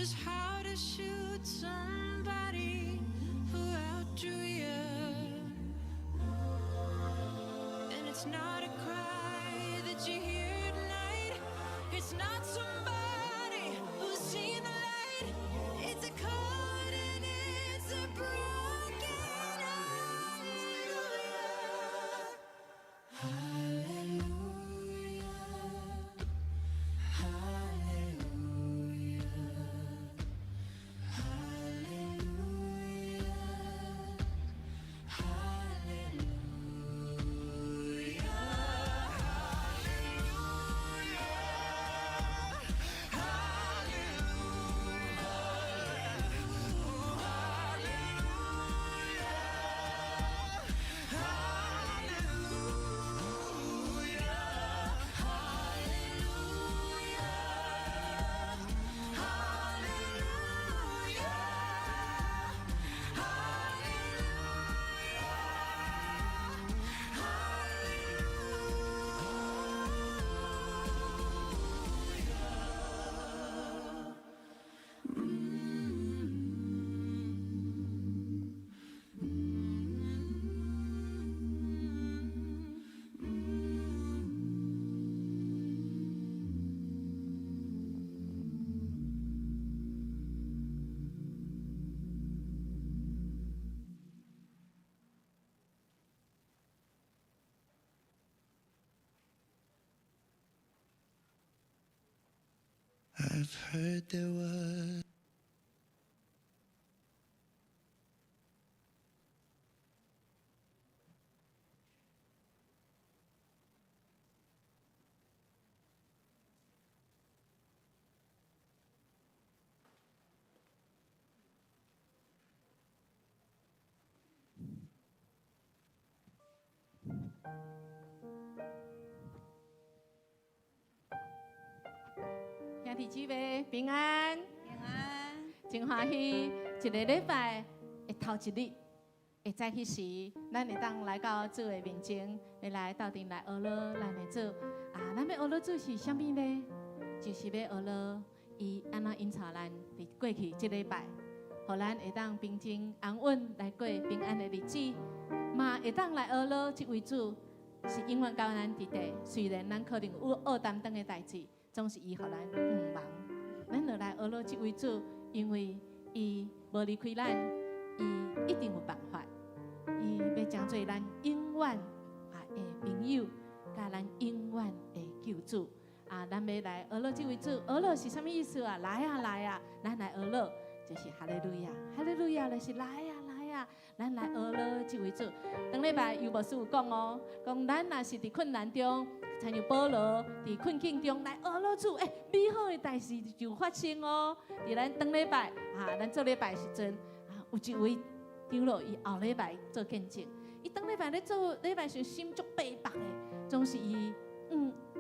was how to shoot somebody who outdrew you. And it's not a cry that you hear at night. It's not somebody who's seen the light. It's a cold and it's a broken hallelujah. Hallelujah. Hallelujah. Hallelujah. Hallelujah. Hallelujah. Hallelujah. Hallelujah. Hallelujah. Hallelujah. Hallelujah. Hallelujah. Hallelujah. I've heard there was 兄弟姊妹平安，平安。真歡喜，一个禮拜的頭一日，會早起時，咱會當來到主的面前，會來鬥陣來學了咱的主。啊，咱欲學了主是啥物呢？就是欲學了伊按怎引導咱佇過去這禮拜，予咱會當平靜安穩來過平安的日子，嘛會當來學了這位主是永遠佮咱佇地。雖然咱可能有惡擔當的代誌，總是伊予咱毋忘。咱就來學了這位主，因為伊無離開咱，伊一定有辦法。伊欲成做咱永遠啊的朋友，佮咱永遠的救主。啊，咱欲來學了這位主，學了是啥物意思啊？來啊來啊，咱來學了就是哈利路亞，哈利路亞就是來啊來啊，咱來學了這位主。頂禮拜尤牧師有講哦，講咱若是佇困難中，親像保羅佇困境中來學了主，欸，美好的代誌就發生哦。佇咱頂禮拜啊，咱做禮拜時陣啊，有一位長老伊後禮拜做見證，伊頂禮拜咧做禮拜時心足悲迫的，總是伊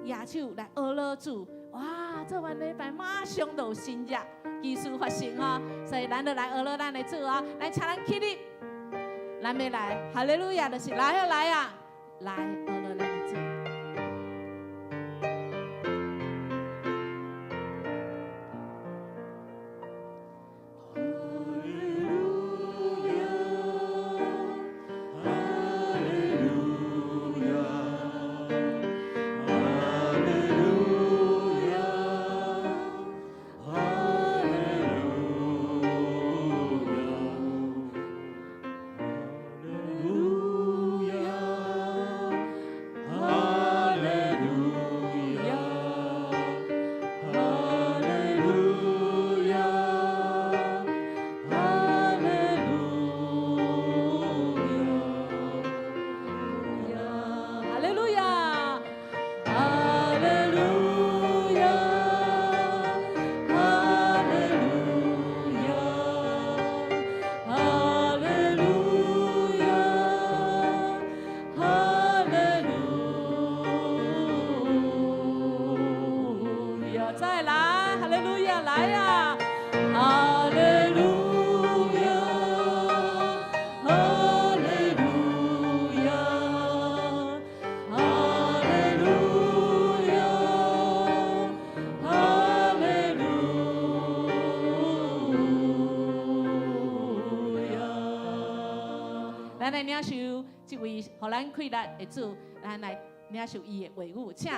舉手來學了主，哇！做完禮拜馬上就有神蹟奇事發生哦，所以咱就來學了咱的主哦，來請咱起立，咱欲來哈利路亞，就是來啊來啊，來學了咱的主。 Hallelujah. 咱來領受這位予咱氣力的主，咱來領受伊的話語，請。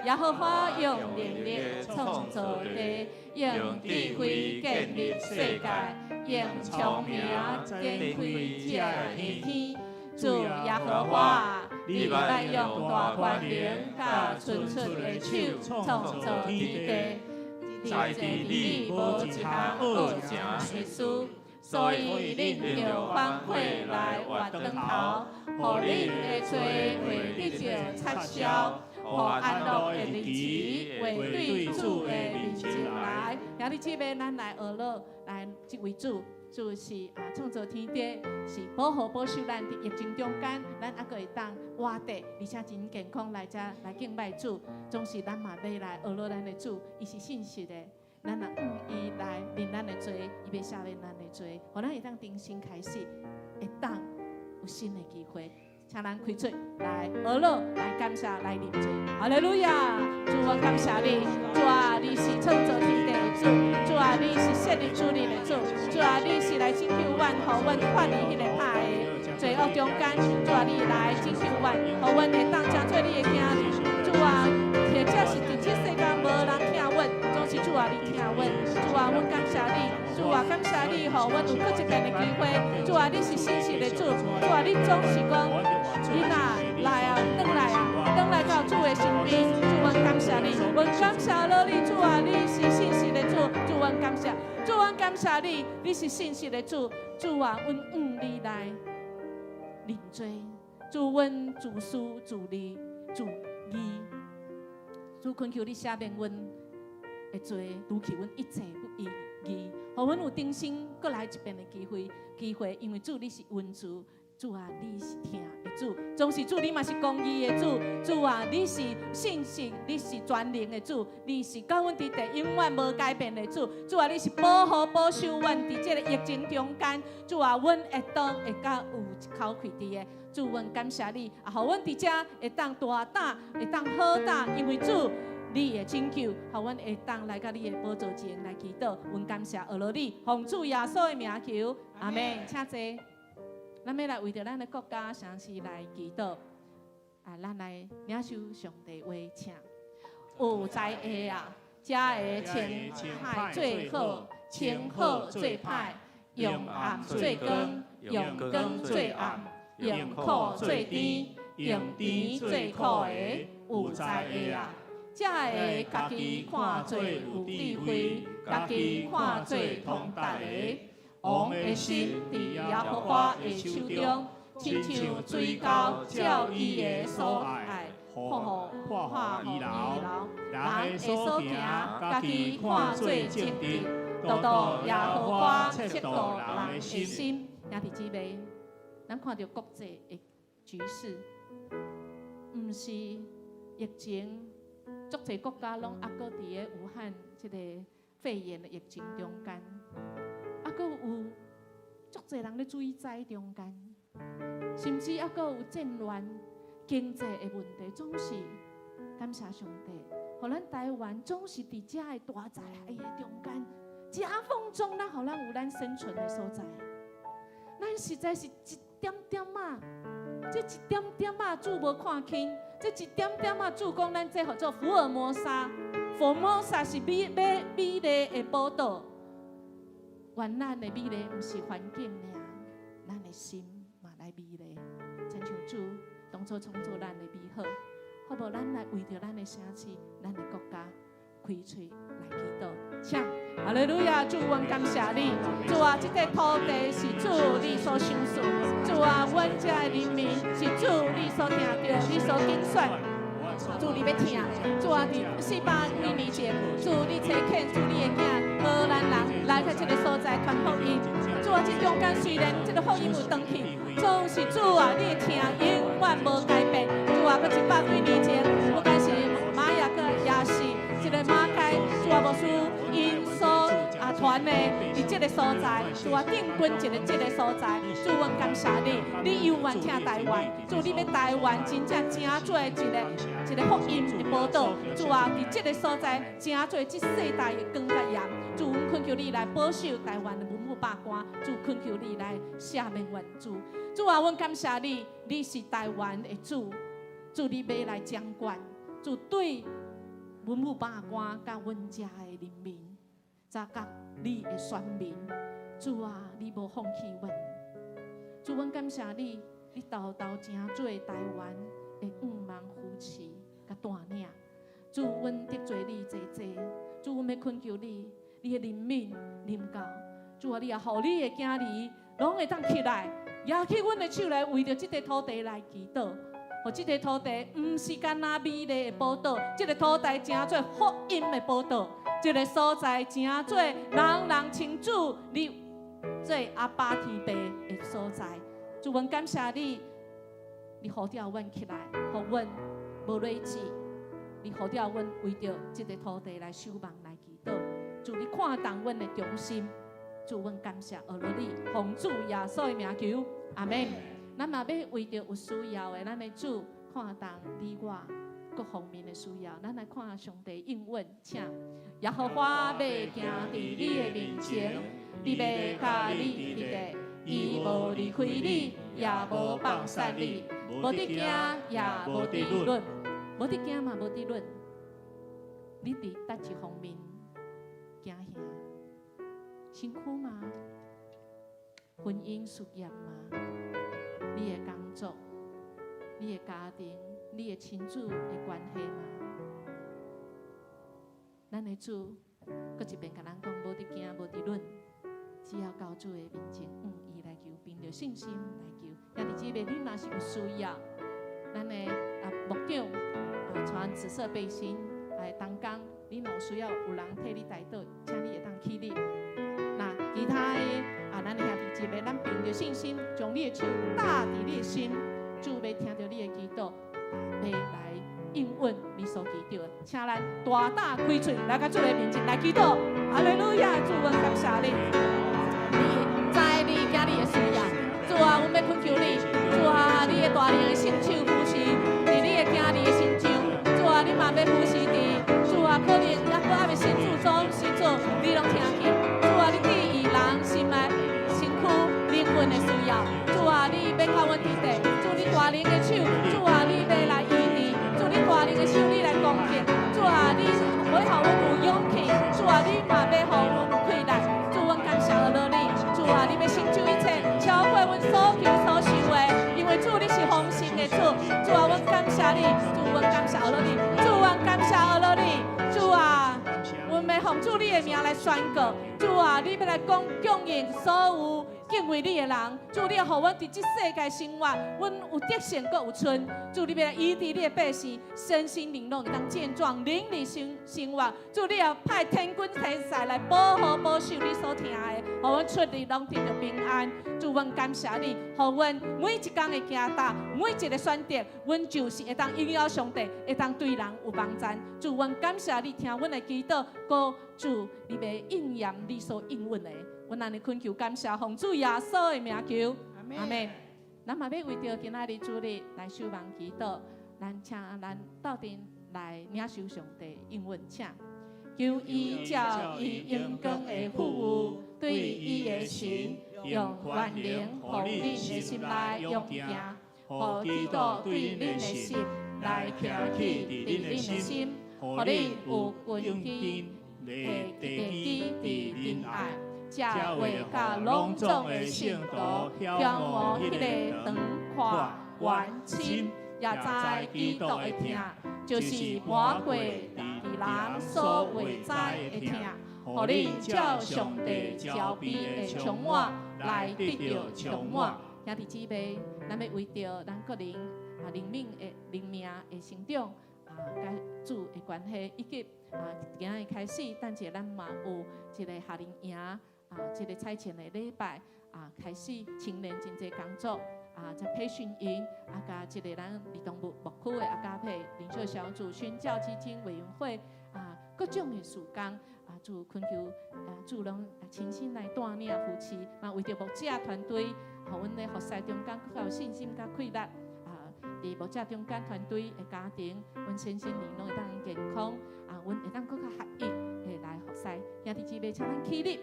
耶和華用能力創造地，用智慧建立世界，用聰明展開這個天。主耶和華，你捌用大權能佮伸出的手創造天地，在地裡無一項惡成的事，所以恁著反悔來活轉頭，予恁的罪會得著擦消，予安樂的日子會對主的面前來。兄弟姊妹，咱來學樂，來這位主，主是啊創造天地，是保護保守咱佇疫情中間，咱猶閣會當活著，而且真健康來遮來敬拜主。總是咱嘛欲來學樂咱的主，伊是信實的。咱若向伊來認咱的罪，伊欲赦免咱的罪，予咱會當重新開始，會當有新的機會。請咱開喙來學樂，來感謝，來認罪。哈利路亞！主，我感謝你，主啊，你是創造天地的主，主啊，你是設立主日的主，主啊，你是來拯救阮，予阮脫離彼个歹的罪惡中間。主啊，你來拯救阮，予阮會當成做你的囝兒。主啊，或者是佇這世間無人疼阮，總是主啊，你疼阮。主啊，阮感謝你。主啊，感謝你，予阮有閣一遍的機會。主啊，你是信實的主。主啊，你總是講，囡仔來啊，轉來啊，轉來到主的身邊。主，阮感謝你，阮感謝了你。主啊，你是信實的主。主，阮感謝，主，阮感謝你，你是信實的主。主啊，阮向你來認罪。主，阮自私自利自義。主，懇求你赦免阮的罪，除去阮一切不義。予阮有重新閣來一遍的機會，機會，因為主你是恩慈，主啊，你是疼的主，總是主你嘛是公義的主，主啊，你是信實，你是全能的主，你是佮阮佇地永遠無改變的主，主啊，你是保護保守阮佇這个疫情中間，主啊，阮會當會較有一口氣佇的，主，阮感謝你，啊，予阮佇遮會當大膽，會當好膽，因為主，你的拯救，予阮會當來到你的寶座前來祈禱，阮感謝阿羅你，奉主耶穌的名求，阿門。請坐。咱欲來為著咱的國家、城市來祈禱，啊，咱來領受上帝話，請。有才的啊，才會稱歹做好，稱好做歹，用暗做光，用光做暗，用苦做甜，用甜做苦的，有才的啊！才會家己看做有智慧，家己看做通達的。王的心佇耶和華的手中，親像水溝照伊的所愛，破破予伊流。人的所行，家己看做正直，獨獨耶和華測度人的心。兄弟姊妹，咱看著國際的局勢，毋是疫情，足濟國家攏猶閣佇咧武漢這个肺炎的疫情中間，猶閣有足濟人咧水災中間，甚至猶閣有戰亂、經濟的問題，總是感謝上帝，予咱台灣總是佇遮个大災害的中間，夾縫中，咱予咱有咱生存的所在。咱實在是一點點仔，這一點點仔主無看輕。這一點點仔，主講咱這號做福爾摩沙，福爾摩沙是美美美麗的寶島。原咱的美麗毋是環境爾，咱的心嘛來美麗。親像主當初創造咱的美好，好無？咱來為著咱的城市、咱的國家開喙來祈禱，請。哈利路亞，主，阮感謝你。主啊，這塊土地是主你所賞賜。主啊，阮遮的人民是主你所定著、你所揀選。主你欲疼，主啊，佇400幾年前，主你差遣主你的囝荷蘭人來到這个所在傳福音。主啊，這中間雖然這个福音有斷去，總是主啊，你的疼永遠無改變。主啊，閣100幾年前，不管是瑪雅各也是這个馬偕，主啊，牧師𪜶所啊傳的，佇這个所在，主啊，定軍一个這个所在，主阮感謝你，你猶原疼台灣，主你欲台灣真正成做一个一个福音的寶島，主啊，佇這个所在成做這世代的光佮鹽，主阮懇求你來保守台灣的文物。百官，主懇求你來赦免阮主。主啊，阮感謝你，你是台灣的主，主你欲來掌管，主對文武百官佮阮遮的人民，佮你的選民，主啊，你無放棄阮。主，阮感謝你，你沓沓成做台灣的向望扶持佮帶領。主，阮得罪你濟濟，主，阮欲懇求你，你的憐憫臨到。主啊，你也予你的囝兒攏會當起來，舉起阮的手來為著這塊土地來祈禱。予這塊土地毋是干焦美麗的寶島，這個土地成做福音的寶島，這個所在成做人人稱主你做阿爸天父的所在。主，阮感謝你，你呼召阮起來，予阮無累志，你呼召阮為著這個土地來守望來祈禱。主，你看重阮的忠心，主，阮感謝阿羅你，奉主耶穌的名求，阿門。咱嘛欲為著有需要的，咱的主看重你我各方面的需要，咱來看上帝應允，請耶和華欲行佇你的面前，伊欲佮你佇咧，伊無離開你，也無放殺你，無得驚，也無得論，無得驚嘛，無得論。你佇佗一方面驚嚇？辛苦嗎？婚姻事業嗎？你的工作、你的家庭、你的親子的關係嗎？咱的主，閣一遍共咱講，無得驚，無得論，只要到主的面前，向伊來求，憑著信心來求。兄弟姊妹，你若是有需要，咱的牧長穿紫色背心來同工，你若有需要有人替你代禱，請你會當起立。那其他的咱的兄弟姊妹，咱憑著信心，將你的手搭佇你的心，主欲聽著你的祈禱，欲來應允你所祈禱的。請咱大膽開喙來共主的面前來祈禱。哈利路亞，主，阮感謝你，你知你囝兒的需要。主啊，阮欲懇求你，主啊，你的大能的聖手扶持佇你的囝兒的身上。主啊，你嘛欲扶持佇，主啊，可能猶閣猶未信主總時陣，你攏聽見。主啊，你注意人心內身軀靈魂的需要。主啊，你欲佮阮佇咧，主你大能的手，主啊，你欲來醫治，主你大能的手，你來攻擊。主啊，你欲予阮有勇氣，主啊，你嘛欲予阮有氣力。主，阮感謝阿你，主啊，你欲成就一切，超過阮所求所想的，因為主你是豐盛的主。主啊，阮感謝你，主，阮感謝阿你，主，阮感謝阿你，主啊，阮欲奉主你的名來宣告，主啊，你欲來供供應所有敬畏你的人，主你予阮佇這世界生活，阮有得勝，閣有春。主你欲來醫治你的百姓，身心靈攏會當健壯，靈裡生生活。主你也派天軍天使來保護保守你所疼的，予阮出入攏得著平安。主，阮感謝你，予阮每一工的行踏，每一个選擇，阮就是會當榮耀上帝，會當對人有幫助。主，阮感謝你，聽阮的祈禱，閣主你欲應驗你所應允的。阮按呢懇求感謝，奉主耶穌的名求，阿門。咱嘛欲為著今仔日主日來守望祈禱，咱請咱鬥陣來領受上帝應允，請求伊照伊榮光的富有，對伊的神用權能，予恁的心內勇健，予基督對恁的心來徛起佇恁的心，予恁有根基的地基佇仁愛。才會佮攏總的聖徒曉悟彼個長闊遠深，也知基督的疼，就是瞞過人所袂知的疼，予恁照上帝慈悲的充滿來得著充滿。兄弟姊妹，咱欲為著咱個人靈命的靈命的成長佮主的關係，以及今仔日開始，等者咱嘛有一個夏令營這個彩前的禮拜開始青年真濟工作在培訓營佮這個咱兒童牧牧區的阿加佩領袖小組宣教基金委員會各種的事工主懇求主攏親身來帶領扶持，嘛為著牧者團隊，予阮咧服侍中間閣較有信心、佮氣力。佇牧者中間團隊的家庭，阮身心靈攏會當健康，阮會當閣較合一的來服侍。兄弟姊妹，請咱起立。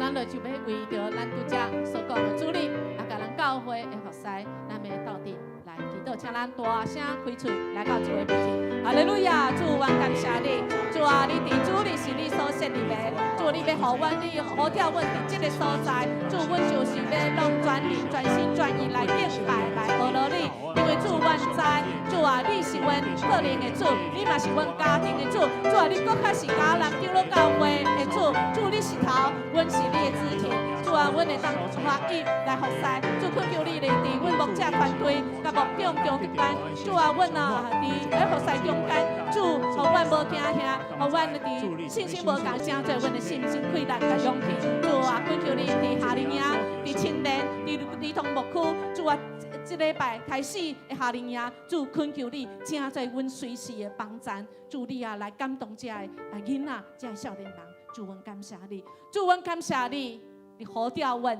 咱就欲為著咱拄才所講的主日，啊，佮咱教會的服侍，咱欲鬥陣來祈禱，請咱大聲開喙來到主的面前。哈利路亞，主，阮感謝你，主啊，你佇主日是你所設立的，主，你欲予阮，你呼召阮佇這个所在，主，阮就是欲攏全力、全心全意來敬拜、來學落你，因為主，阮知，主啊，你是阮個人的主，你嘛是阮家庭的主，主啊，你閣較是迦南長老教會的主，主，你是頭，阮是你的肢體，主啊，阮會當歡喜來服侍，主，懇求你來佇阮牧者團隊佮牧長中間，主啊，阮啊佇咧服侍中間，主，予阮無驚嚇，予阮佇信心無仝，成做阮的信心、氣力佮勇氣。主啊，懇求你佇夏令營、佇青年、佇兒童牧區，主啊，這禮拜開始的夏令營，主，懇求你，成做阮隨時的幫贊，主，你啊來感動這个啊囡仔、這个少年人，主，阮感謝你，主，阮感謝你，你呼召阮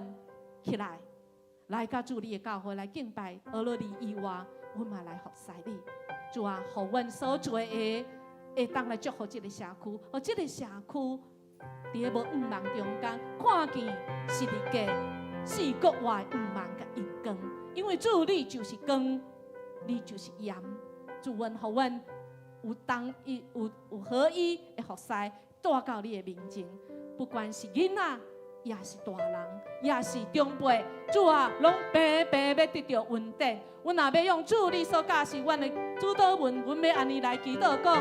起來，來佮主你的教會來敬拜，除了你以外，阮嘛來服侍你。主啊，予阮所做的會當來祝福這个社區，予這个社區佇咧無向望中間，看見十字架四國外向望佮榮光，因為主你就是光，你就是鹽。主，阮予阮有當一有有合一的服侍，帶到你的面前，不管是囡仔，也是大人，也是長輩，主啊，攏平平欲得著恩典。阮若欲用主你所教示阮的主禱文，阮欲按呢來祈禱講：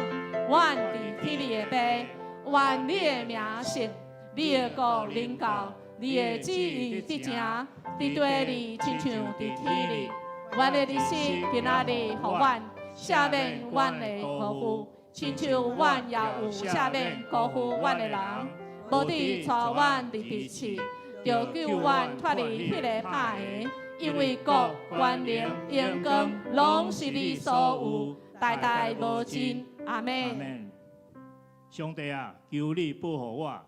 阮佇天裡的父，願你的名聖，你的國臨到，你的旨意得成，佇地裡親像佇天裡。阮的日食今仔日予阮，赦免阮的過負，親像阮也有赦免過負阮的人。無得帶阮入佇試，著救阮脫離彼个歹的。因為國、權能、榮光，攏是你所有，代代無盡。阿門。阿門。上帝啊，求你保護我，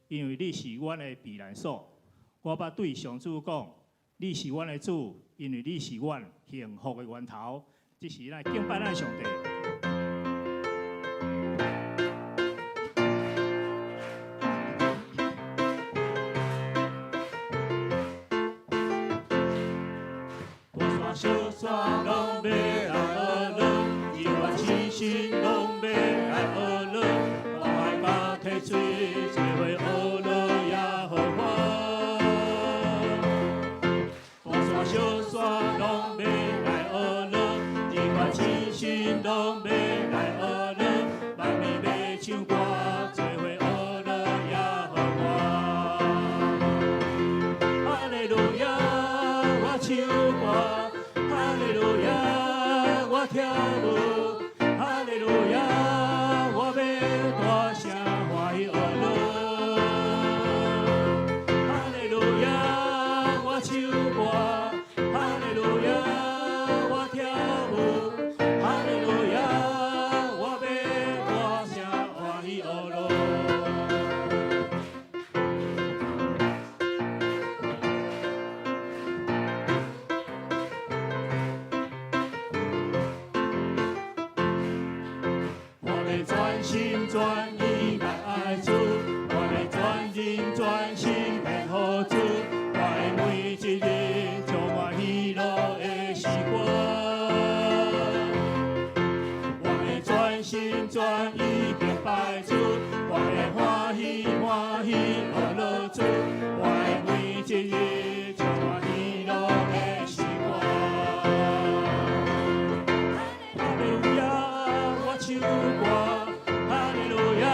因為你是阮的避難所。我捌對上主講，你是阮的主，因為你是阮幸福的源頭。這是咱敬拜咱上帝。大山小山攏欲來學落，日月星星攏欲來學落，大海佮溪水做伙學落耶和華。大山小山攏欲來學落，日月星星攏欲來學落，萬民欲唱歌做伙學落耶和華。哈利路亞，我唱歌，哈利路亞，我跳舞，哈利路亞，我欲大聲歡喜學落。哈利路亞，我唱歌，哈利路亞，我跳舞，哈利路亞，我欲大聲歡喜學落。我欲全心全意來愛主，我欲全人全心獻予主，我的每一日充滿喜樂的詩歌。我欲全心全意敬拜主，我欲歡喜歡喜學落主，我的每一日充滿喜樂的詩歌。哈利路亞，我唱歌，哈利路亞，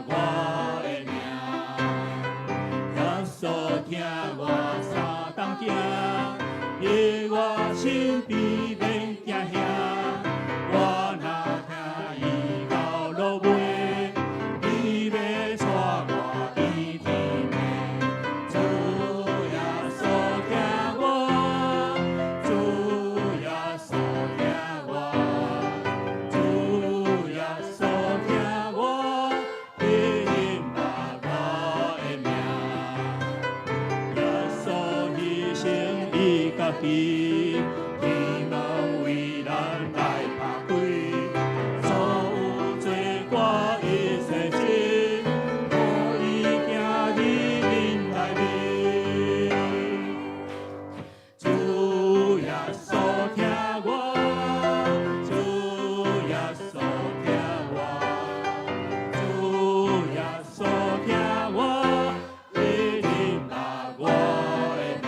我的名。耶穌聽我三頓行，佇我身邊免驚嚇。我若聽伊到落尾，伊欲帶我佇天暝。主耶穌聽我，主耶穌聽我，主耶穌聽我，伊認捌我的名。耶穌犧牲伊家己，天門為咱來拍開，所有罪過伊洗淨，予伊行佇恁內面。主耶穌聽我，主耶穌聽我，主耶穌聽我，伊認捌我的名。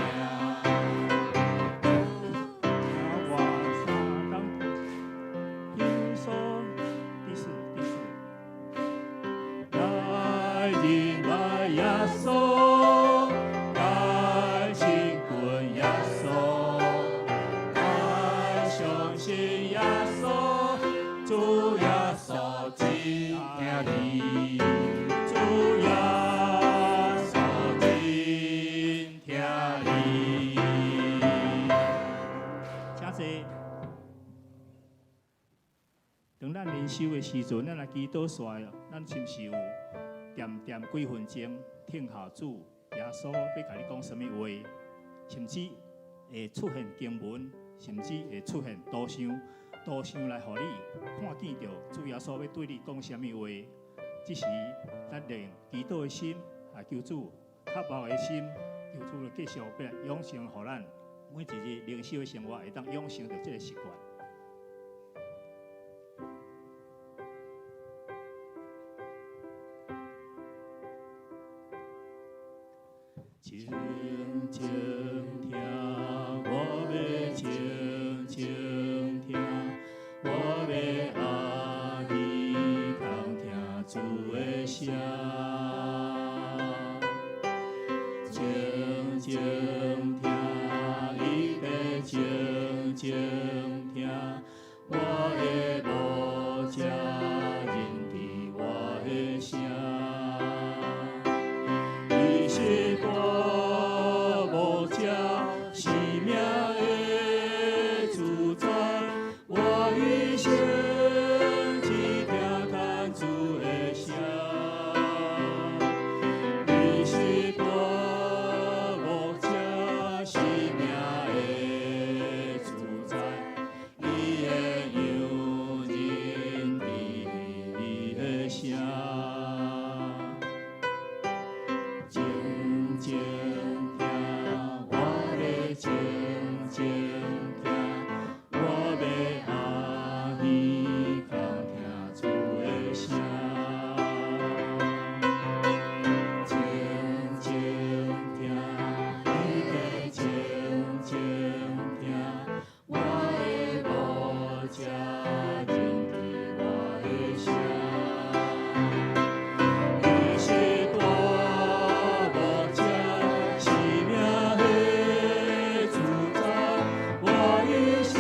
我三當耶穌第四第四，來認捌耶穌，來親近耶穌，來相信耶穌，主耶穌真疼你，主耶穌真疼你。請坐。當咱靈修的時陣，咱來祈禱煞，咱是毋是有恬恬幾分鐘聽候主耶穌欲共你講啥物話？甚至會出現經文，甚至會出現圖像，圖像來予你看見著主耶穌欲對你講啥物話。這時，咱用祈禱的心來求主，渴望的心，求主繼續欲來養成，予咱每一日靈修的生活會當養成著這个習慣。靜靜聽，我欲靜靜聽，我欲阿耳孔聽主的聲。靜靜聽，伊欲靜靜聽，我的牧者認得我的聲。伊是大牧者，生命的主宰，我一生只聽牽主的聲。伊是大牧者，生命的主宰，伊的羊認得伊的聲。靜靜聽，我欲靜靜聽，我欲阿耳孔聽主的聲。靜靜聽，伊欲靜靜聽，我的牧者認得我的聲。伊是大牧者，生命的主宰，我一生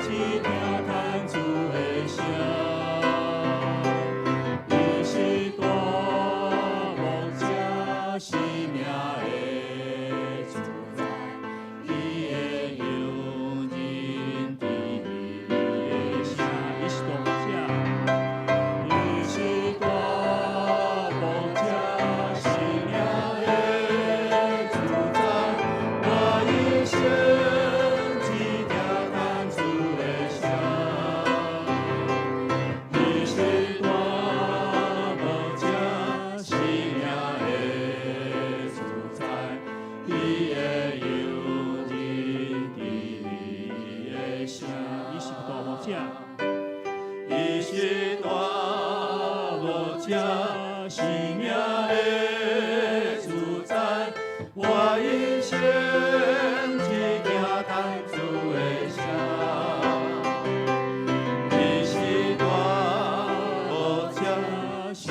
只聽牽主的聲。伊是大牧者，生命的主宰，伊的羊認得伊的聲。伊是大牧者。伊是大牧者，生命的主宰，我一生只聽牽主的聲。伊是大牧者，生命的主宰，伊的羊認得伊的聲。伊是大牧者。伊是大牧者，生命的主宰，我一生只聽牽主的聲。伊是大牧者，生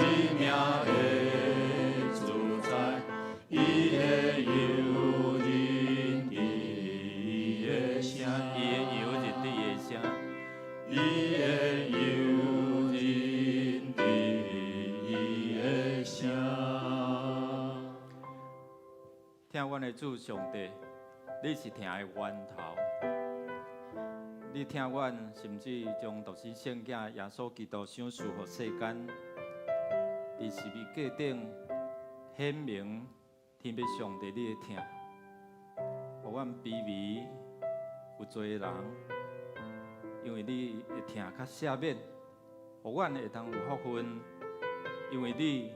疼阮的主上帝，你是疼的源頭。你疼阮，甚至將獨生聖子耶穌基督賞賜予世間，佇十字架頂顯明天父上帝你的疼，予阮卑微有罪的人，因為你的疼較赦免，予阮會通有福分，因為你，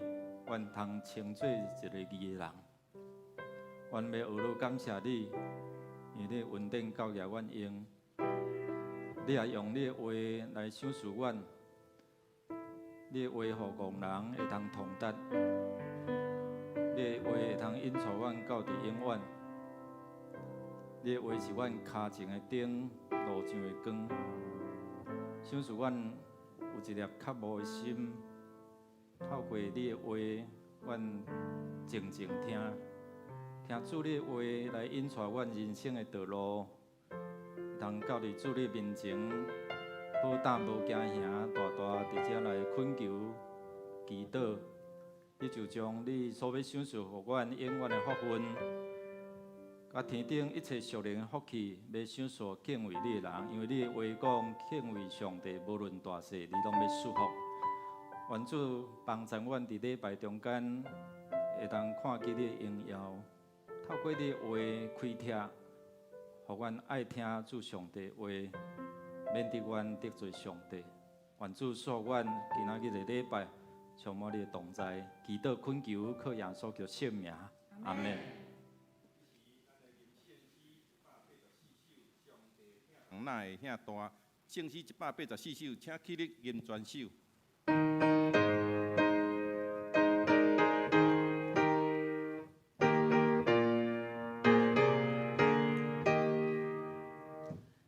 阮通稱做一个義的人。阮欲學你感謝你，因為你恩典夠額阮用，你也用你的話來賞賜阮，你的話予戇人會通通達，你的話會通引帶阮到佇永遠。你的話是阮跤前的燈，路上的光。賞賜阮有一粒渴慕的心，透過你的話，阮靜靜聽，聽主你的話來引帶阮人生的道路，通到佇主你面前，無膽無驚嚇，大大佇遮來懇求祈禱。你就將你所欲賞賜予阮永遠的福分，佮天頂一切屬靈的福氣，欲賞賜敬畏你的人，因為你的話講敬畏上帝，無論大細，你攏欲賜福。願主幫助阮佇禮拜中間，會當看見你的榮耀，透過你的話開拓，予阮愛聽主上帝話，免得阮得罪上帝。願主賜福阮今仔日的禮拜，充滿你的同在，祈禱懇求，靠耶穌基督聖名，阿們。人若會遐大？聖詩184首，請起立吟全首。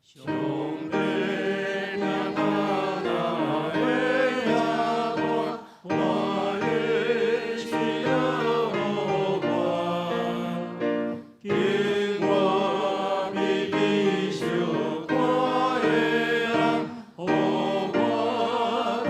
上帝疼我若會遐大，我的需要予我，經我卑微受苦的人，予我通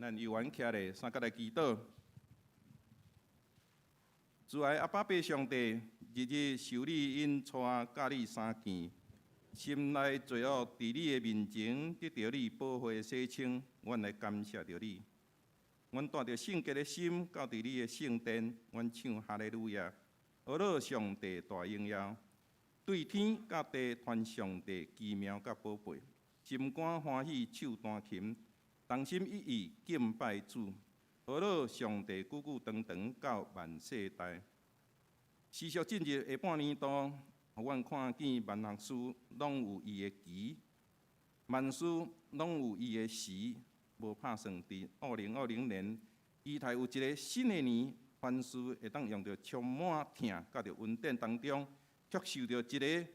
咱有緣徛咧，三佮來祈禱。慈愛阿爸父上帝，日日受你引帶，佮你相見，心內罪惡佇你的面前得著你寶血的洗清，阮來感謝著你。阮帶著聖潔的心，到佇你的聖殿，阮唱哈利路亞，呵咾上帝大榮耀，對天佮地傳上帝奇妙佮寶貝，心肝歡喜手彈琴，同心一意敬拜主，呵咾上帝久久長長到萬世代。時序進入下半年度，予阮看見萬項事攏有伊的期，萬事攏有伊的時，無拍算佇2020年，期待有一个新的年，凡事會當用著充滿疼佮著恩典當中，卻受著一个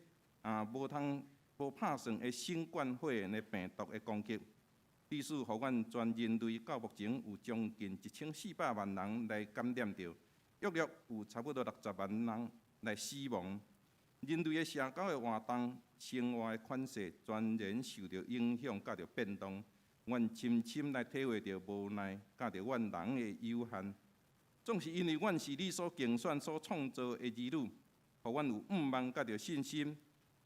無通無拍算的新冠肺炎的病毒的攻擊。致使予阮全人類到目前有將近1400萬人來感染著，約略有差不多60萬人來死亡。人類的社交的活動、生活的款式，全然受著影響，佮著變動。阮深深來體會著無奈，佮著阮人的有限。總是因為阮是你所揀選、所創造的兒女，予阮有向望佮著信心。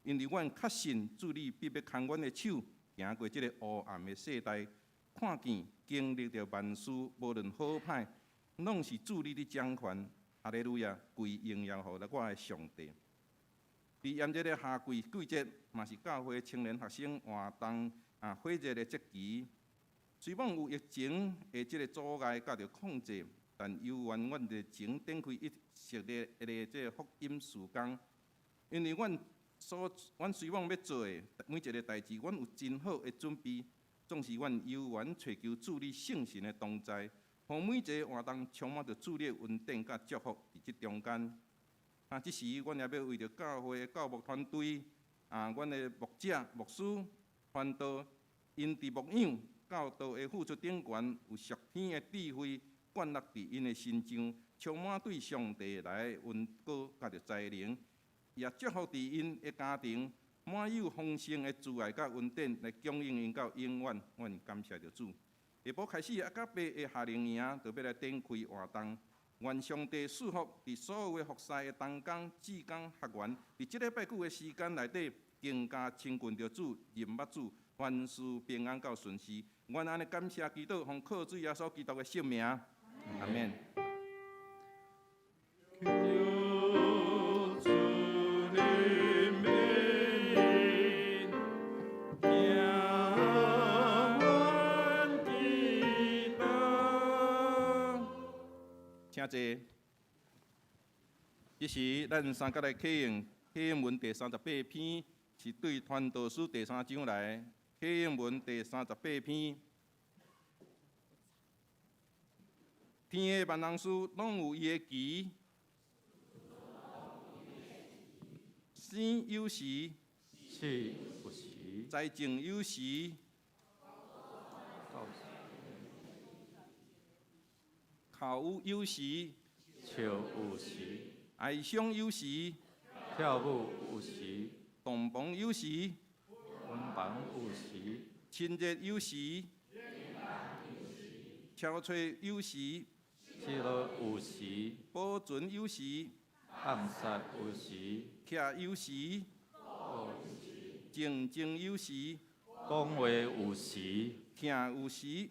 因為阮確信主你必欲牽阮的手，行過這个烏暗的世代，看見經歷著萬事，無論好歹，攏是主你佇掌權。哈利路亞，歸榮耀予我的上帝。佇炎熱的夏季季節，嘛是教會青年學生活動火熱的節期。雖罔有疫情的這个阻礙佮著控制，但猶原阮熱情展開一系列的這个福音事工。因為阮雖罔欲做的每一个代誌，阮有真好的準備，總是阮猶原揣求主你聖神的同在，予每一个活動充滿著主你的恩典佮祝福佇這中間。這時，阮也欲為著教會的教牧團隊，阮的牧者、牧師、傳道，𪜶佇牧養、教導的付出頂懸，有屬天的智慧灌落佇𪜶的身上，充滿對上帝來的恩膏佮著才能，也祝福佇𪜶的家庭，滿有豐盛的慈愛佮恩典來供應𪜶到永遠。阮感謝著主。下晡開始，阿加伯的夏令營就欲來展開活動。願上帝賜福佇所有的服侍的同工、志工、學員，佇這禮拜久的時間內底，更加親近著主、認捌主，凡事平安到順遂。阮按呢感謝祈禱，奉靠主耶穌基督的聖名，阿們。求主憐憫，聽阮祈禱。請坐。這時，咱三佮來啟用啟應文第38篇，是對傳道書第三章來。啟應文第三十八篇，天的萬項事攏有伊的期，生有時，死有時，栽種有時，哭有時，笑有時，哀傷有時，跳舞有時，洞房有時，分房有時，親熱有時，憔悴有時，失落有時，保存有時，暗殺有時，徛有時，靜靜有時，講話有時，疼有時，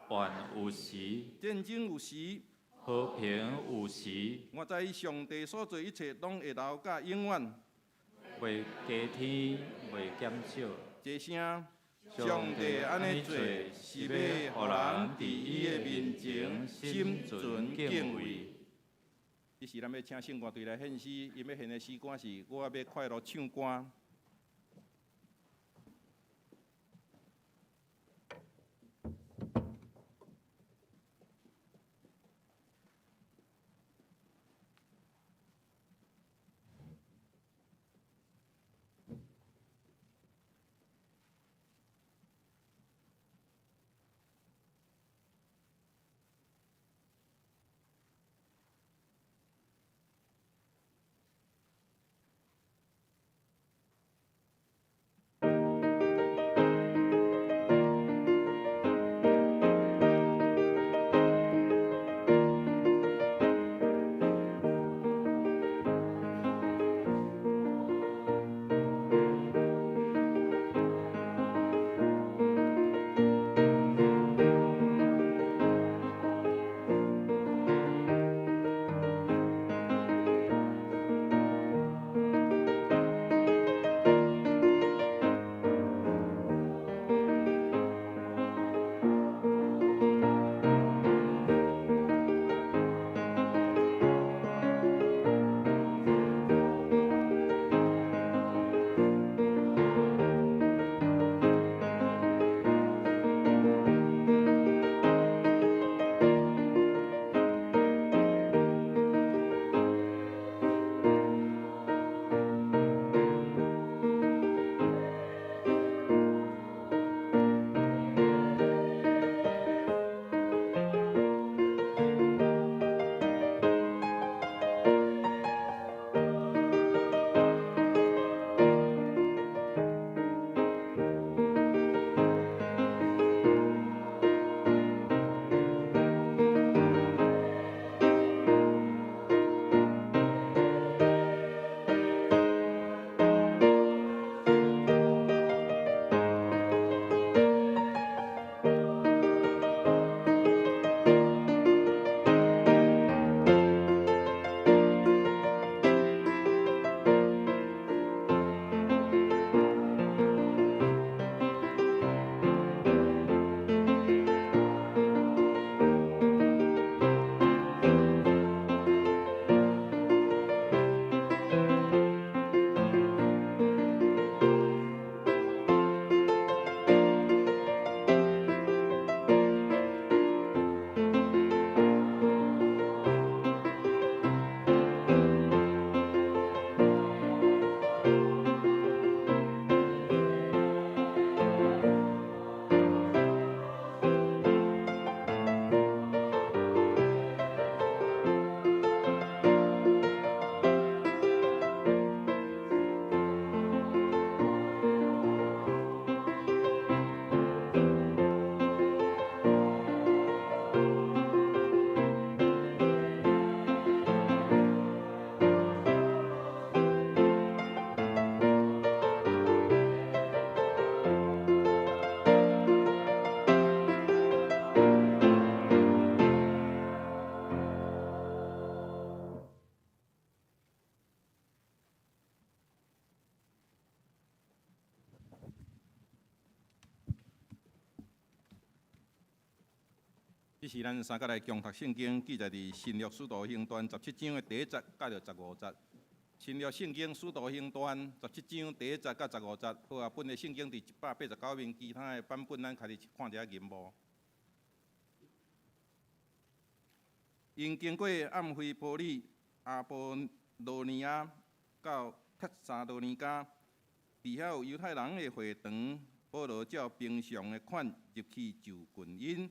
怨有時，戰爭有時，和平有時。我知上帝所做一切，攏會留甲永遠。袂加添，袂減少。這聲，上帝按呢做，是欲予人佇伊的面前心存敬畏。這時，咱欲請聖歌隊來獻詩，𪜶欲獻的詩歌是《我欲快樂唱歌》。時咱三個來共讀聖經，記載佇新約使徒行傳十七章的第一節佮著十五節。新約聖經使徒行傳十七章第一節佮十五節，好啊，本的聖經佇189面，其他的版本咱家己看一下銀幕。𪜶經過暗菲波里、阿波羅尼亞到帖撒羅尼迦，佇遐有猶太人的會堂，保羅照平常的款入去就近𪜶。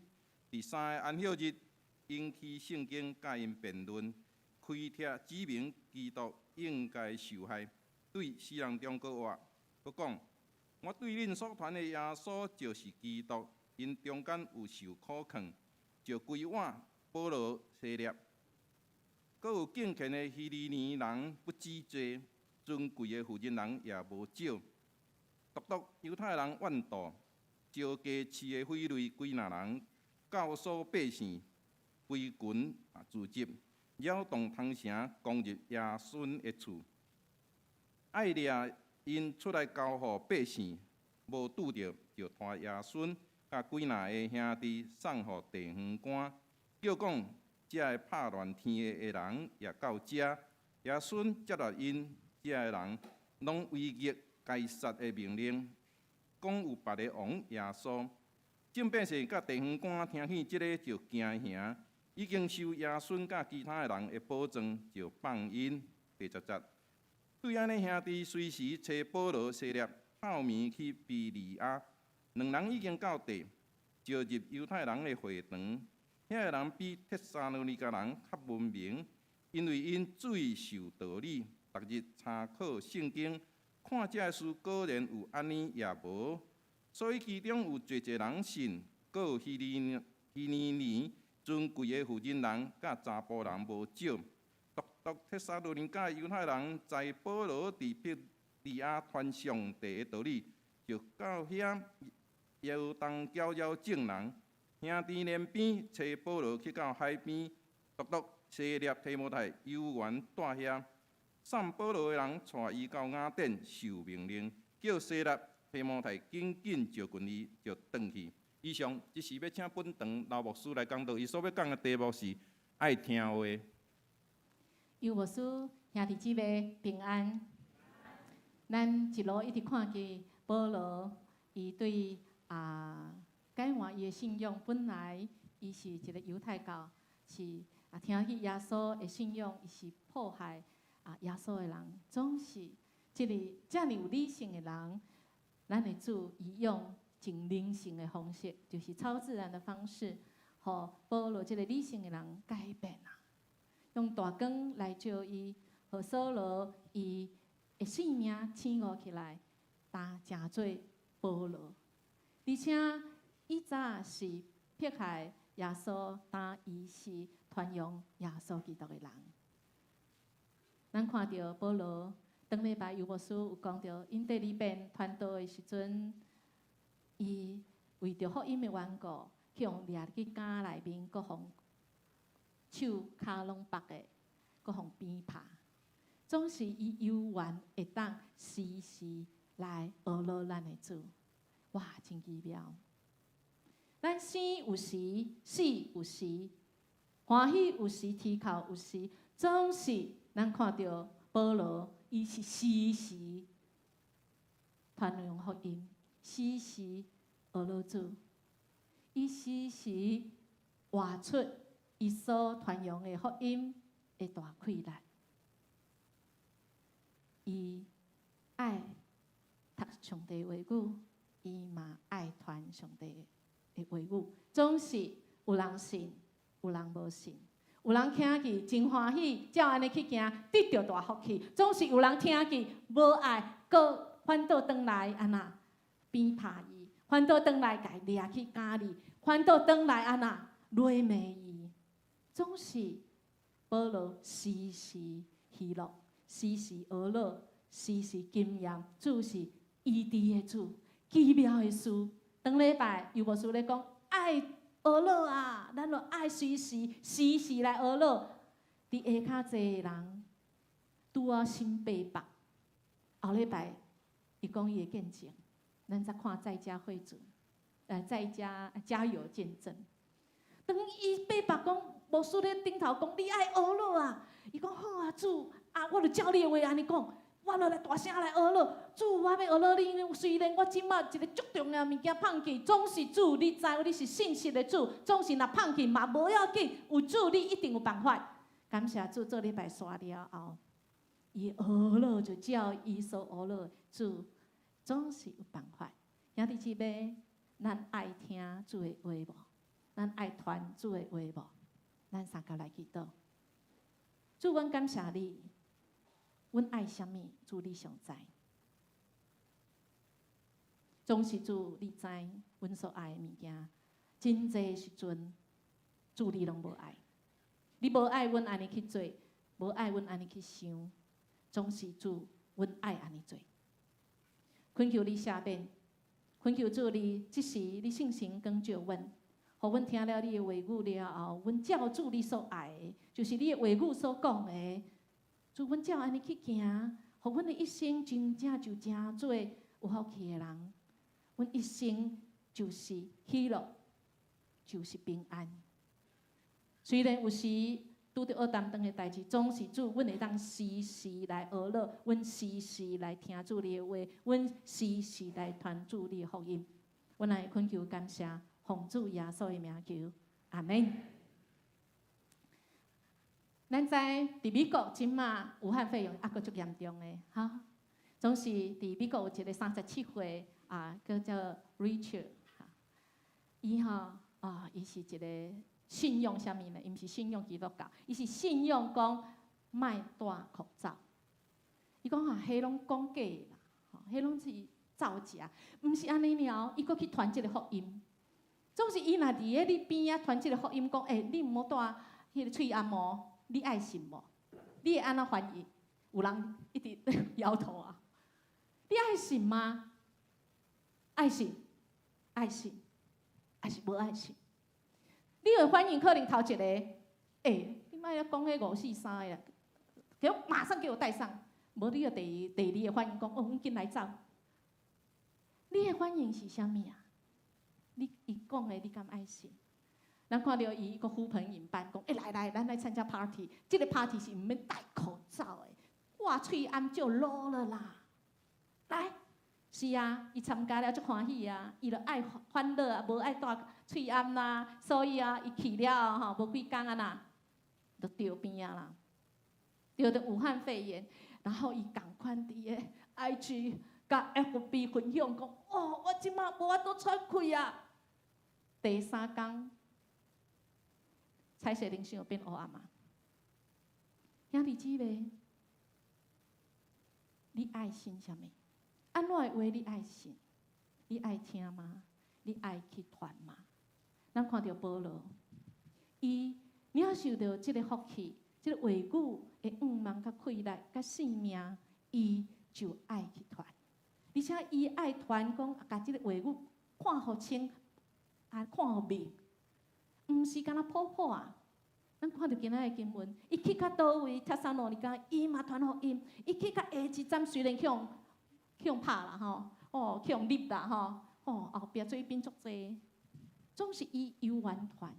佇三个安息日，𪜶起聖經佮𪜶辯論，開帖指明基督應該受害，對死人中閣活。閣講：我對恁所傳的耶穌就是基督。𪜶中間有受苦勸，就規碗保羅、西列，閣有敬虔的希利尼人不止濟，尊貴的婦人人也無少。獨獨猶太人怨妒，招家市的匪類幾若人，教唆百姓圍群啊聚集，擾動通城，攻入耶孫的厝，愛掠𪜶出來交予百姓，無拄著就拖耶孫佮幾若个兄弟送予地方官，叫講遮个拍亂天的人也到遮，耶孫接納𪜶遮个人，攏違逆該撒的命令，講有別个王耶穌。眾百姓佮地方官聽見這个就驚嚇，已經收耶孫佮其他的人的保證，就放𪜶。第十節，對按呢兄弟隨時揣保羅、西列，透暝去庇哩亞，兩人已經到地，招入猶太人的會堂。遐个人比帖撒羅尼迦人較文明，因為𪜶注意守道理，逐日查考聖經，看這个事果然有按呢抑無。所以其中有濟濟人信，閣有希利希尼尊貴的婦人人，佮查埔人無少。獨獨帖撒羅尼迦猶太人知保羅佇庇哩亞傳上帝的道理，就到遐搖動攪擾眾人。兄弟連邊揣保羅去到海邊，獨獨西列提摩太猶原蹛遐。送保羅的人帶伊到雅典受命令，叫西列提摩太緊緊就近伊，就轉去。以上，這是欲請本堂老牧師來講道，伊所欲講的題目是愛聽話。尤牧師兄弟姊妹平安。咱一路一直看見保羅，伊對啊改換伊的信仰，本來伊是一个猶太教，是啊聽見耶穌的信仰，伊是迫害啊耶穌的人，總是這个遮爾有理性的人。咱的主伊用真靈性的方式，就是超自然的方式，予保羅這个理性的人改變啊，用大光來照伊，予掃羅伊的性命醒悟起來，呾成做保羅。而且以早是迫害耶穌，但伊是傳揚耶穌基督的人。咱看著保羅。頂禮拜尤牧師有講著，𪜶第二遍傳道的時陣，伊為著福音的緣故，去予掠去監內面，閣予手跤攏縛的，閣予鞭拍。總是伊猶原會當時時來呵咾咱的主，哇，真奇妙！咱生有時，死有時，歡喜有時，啼哭有時，總是咱看著保羅。伊是時時傳揚福音，時時呵咾主，伊時時活出伊所傳揚的福音的大氣力。伊愛讀上帝話語，伊嘛愛傳上帝的話語。總是有人信，有人無信。有人聽見真歡喜，照按呢去行，得著大福氣。總是有人聽見無愛，閣反倒轉來按怎鞭拍伊，反倒轉來共伊掠去監裡，反倒轉來按怎辱罵伊。總是保羅時時喜樂，時時呵咾，時時經驗，主是醫治的主，奇妙的事。頂禮拜尤牧師咧講愛呵咾啊，咱著愛隨時時時來呵咾。佇下跤坐的人，拄仔心被縛。後禮拜伊講伊的見證，咱才看載家會主，載家加油見證。當伊八百講牧師咧頂頭講，你愛學落啊！伊講好啊，主啊，我就照你的話按呢講，我就來大聲來學落。主，我欲學落你，雖然我這馬一个足重要物件放棄，總是主你知，你是信實的主，總是若放棄嘛無要緊，有主你一定有辦法。感謝主，做禮拜煞了後，伊學落就照伊所學落，主總是有辦法。兄弟姊妹，咱愛聽主的話無？咱愛傳主的話無？咱相共來祈禱。主，阮感謝你，阮愛啥物，主你上知。總是主你知，阮所愛的物件，真濟時陣，主你攏無愛。你無愛阮按呢去做，無愛阮按呢去想，總是主，阮愛按呢做。懇求你赦免，懇求主你，這時你聖神光照阮，予阮聽了你的話語了後，阮照主你所愛的，就是你的話語所講的，主阮照按呢去行，予阮的一生真正就成做有福氣的人。阮一生就是喜樂，就是平安。雖然有時拄著惡擔當的代誌，總是主，阮會當時時來學落，阮時時來聽主你的話，阮時時來傳主你的福音。阮來懇求感謝，奉主耶穌的名求，阿門。咱知佇美國這馬武漢肺炎猶閣足嚴重的，哈。總是佇美國有一个37歲啊，叫做 Richard，哈。伊吼啊，伊是一个信仰啥物呢？伊毋是信仰基督教，伊是信仰講莫戴口罩。伊講啊，彼攏講假的啦，吼，彼攏是造假，毋是按呢爾，伊閣去傳這个福音。總是伊若佇咧你邊仔傳這个福音，講，欸，你毋好戴彼个喙罨哦，你愛信無？你會按怎反應？有人一直搖頭啊！你愛信嗎？愛信，愛信，還是無愛信？你會反應可能頭一个，欸，你莫咧講彼五四三的，給我馬上給我戴上。無你就第二個反應講，哦，阮緊來走。你的反應是啥物啊？你伊講的，你敢愛信？咱看著伊閣呼朋引伴，講，欸，來來，咱來參加 party。這个 party 是毋免戴口罩的，掛喙罨就落了啦。來，是啊，伊參加了足歡喜啊，伊就愛歡樂啊，無愛戴喙罨啦，所以啊，伊去了吼，無幾工啊啦，就著病啊啦，著著武漢肺炎，然後伊仝款佇个 IG 佮 FB 分享講，哦，我這馬無法度喘氣啊。第三工，彩色人生又變烏暗啊。兄弟姊妹，你愛信啥物？按怎的話你愛信？你愛聽嗎？你愛去傳嗎？咱看著保羅，伊領受著這个福氣，這个話語的向望佮氣力佮性命，伊就愛去傳。而且伊愛傳講，共這个話語看予清，啊看予明，毋是干焦普普啊。咱看著今仔的經文，伊去到佗位，帖撒羅尼迦，伊嘛傳福音。伊去到下一站，雖然去予拍啦吼，哦，去予睨啦吼，哦，後壁水兵足濟，總是伊猶原傳。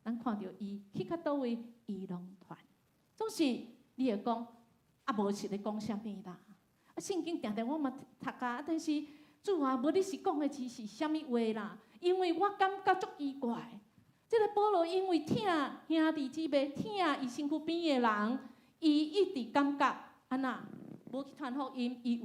咱看著伊去到佗位，伊攏傳。總是你會講，啊，無是咧講啥物啦？啊，聖經定定我嘛讀啊，但是主啊，無你是講的是啥物話啦？因為我感覺足奇怪。這个保羅因為疼兄弟姊妹，疼伊身軀邊的人，伊一直感覺按怎無去傳福音，伊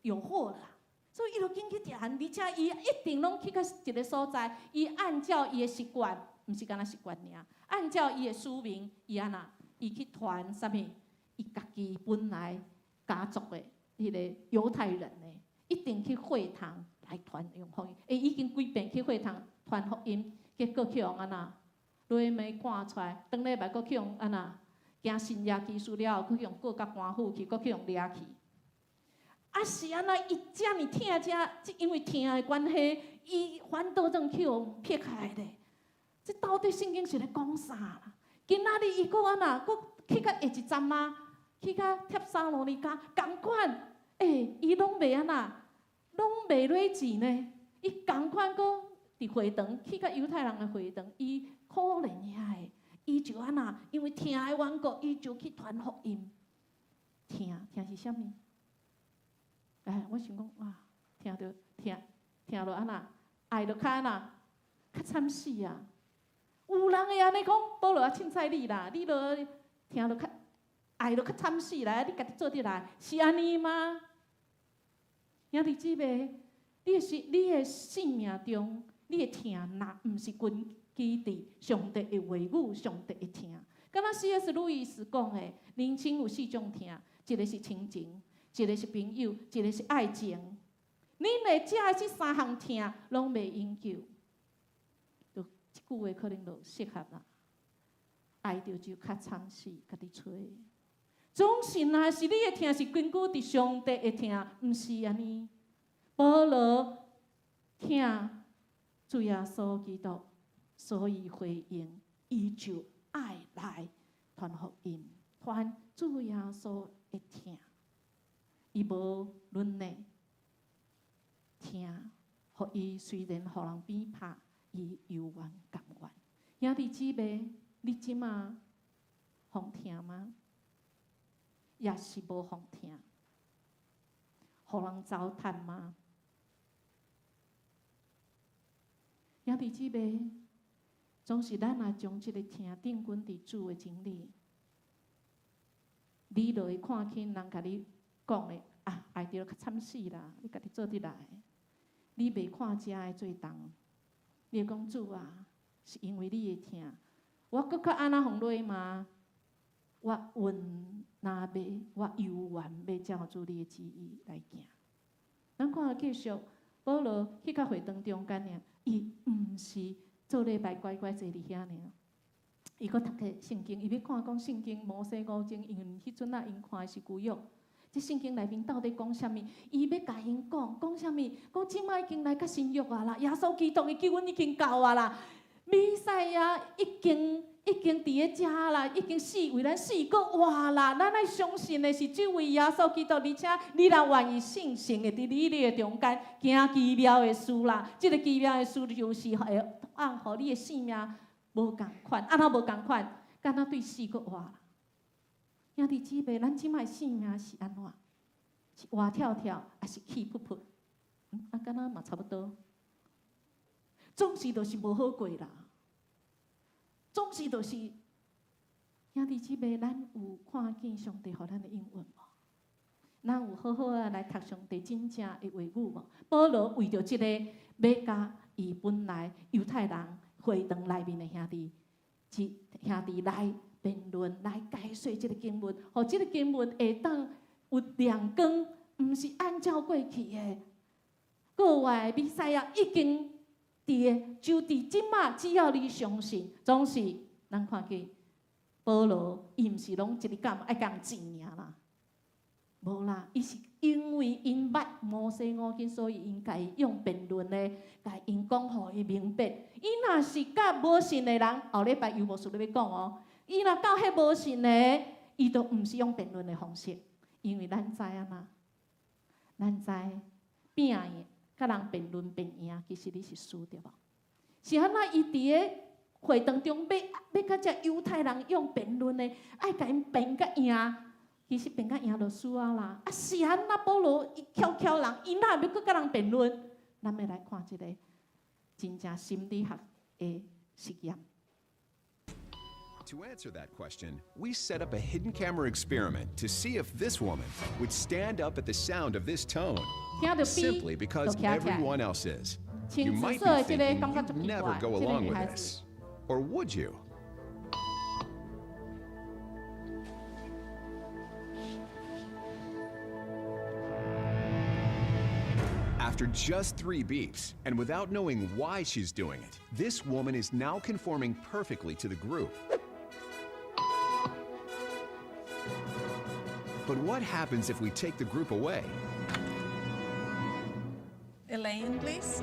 有禍啦，所以伊就緊去傳，而且伊一定攏去到一个所在，伊按照伊的習慣，毋是干焦習慣爾，按照伊的使命，伊按怎，伊去傳啥物？伊家己本來家族的彼个猶太人呢，一定去會堂來傳揚福音。伊已經幾遍去會堂傳福音，結果去予按怎？落尾趕出來，當禮拜閣去予按怎？行神蹟奇事了後，閣去予告到官府去，閣去予掠去。啊是按怎？伊遮爾疼遮，因為疼的關係，伊反倒轉去予撇開咧。這到底聖經是咧講啥啦？今仔日伊閣按怎？閣去到下一站嗎？去到帖撒羅尼迦，仝款，欸，伊攏袂按怎？攏袂落錢呢？伊仝款閣佇會堂去佮猶太人的會堂，伊可憐遐的，伊就按怎？因為疼的緣故，伊就去傳福音。疼疼是啥物？哎，我想講哇，疼著疼疼著按怎？愛著較按怎？較慘死啊！有人會按呢講，保羅啊，凊彩你啦，你著疼著較愛著較慘死啦，你家己做得來，是按呢嗎？兄弟姊妹，你的生命中，你的疼若毋是根基佇上帝的話語，上帝的疼。敢若 C.S. 路易斯講的，人生有四種疼，一个是親情，一個是朋友，一個是愛情。你若遮這三項疼攏袂永久，就這句話可能就適合啦。愛著就較慘死，家己揣。總是若是你的疼是根據佇上帝的疼，毋是按呢。保羅疼主耶穌基督，所以回應，伊就愛來傳福音，傳主耶穌的疼。伊無論呢疼，予伊雖然予人鞭拍，伊猶原甘願。兄弟姊妹，你這馬予疼嗎？抑是無予疼？予人糟蹋嗎？兄弟姊妹，總是咱若將這个疼定根佇主的真理，你就會看輕人共你講的啊，愛著較慘死啦，你家己做得來。你袂看遮的做重，你會講主啊，是因為你的疼，我閣較按怎予落嗎？我願若欲，我猶原欲照主你的旨意來行。咱看繼續，保羅去到會堂中間爾，伊毋是做禮拜乖乖坐佇遐爾，伊閣讀個聖經，伊欲看講聖經摩西五經，因為彼陣仔𪜶看的是舊約。這聖經內面到底講啥物？伊欲共𪜶講講啥物？講這擺已經來到新約啊啦，耶穌基督的救恩已經到啊啦，彌賽亞已經佇咧遮啦，已經死為咱死閣活啦。咱愛相信的是這位耶穌基督，而且你若願意信，神會佇你的中間行奇妙的事啦。這个奇妙的事就是會按予你的性命無仝款，按怎無仝款？敢若對死閣活啦。兄弟姊妹，咱這擺性命是按怎？是活跳跳，抑是氣噗噗？啊，敢若嘛差不多。總是就是無好過啦。總是就是兄弟姊妹，咱有看見上帝予咱的應允無？咱有好好仔來讀上帝真正的話語無？保羅為著這个，欲共伊本來猶太人會堂內面的兄弟，兄弟來辯論，來解說這个經文，予這个經文會當有亮光，毋是按照過去的。國外彌賽亞已經佇就佇這馬，只要你相信，總是咱看見保羅，伊毋是攏一日到晚愛共錢爾啦，無啦，伊是因為𪜶捌摩西五經，所以𪜶共伊用辯論的，共𪜶講予伊明白。伊若是佮無信的人，後禮拜尤牧師咧欲講哦。伊若佮彼無信的，伊就毋是用辯論的方式，因為咱知影嘛，咱知拼贏，佮人辯論辯贏，其實你是輸對無？是按怎伊佇个會堂中欲欲佮這猶太人用辯論的，愛共𪜶辯甲贏，其實辯甲贏就輸啊啦。啊是按怎保羅伊巧巧人，伊哪會欲閣佮人辯論？咱欲來看這个真正心理學的實驗。 To answer that question, we set up a hidden camera experiment to see if this woman would stand up at the sound of this tone, simply because everyone else is. You might be thinking you'd never go along with this. Or would you? After just 3 beeps, and without knowing why she's doing it, this woman is now conforming perfectly to the group. But what happens if we take the group away? Elaine, please.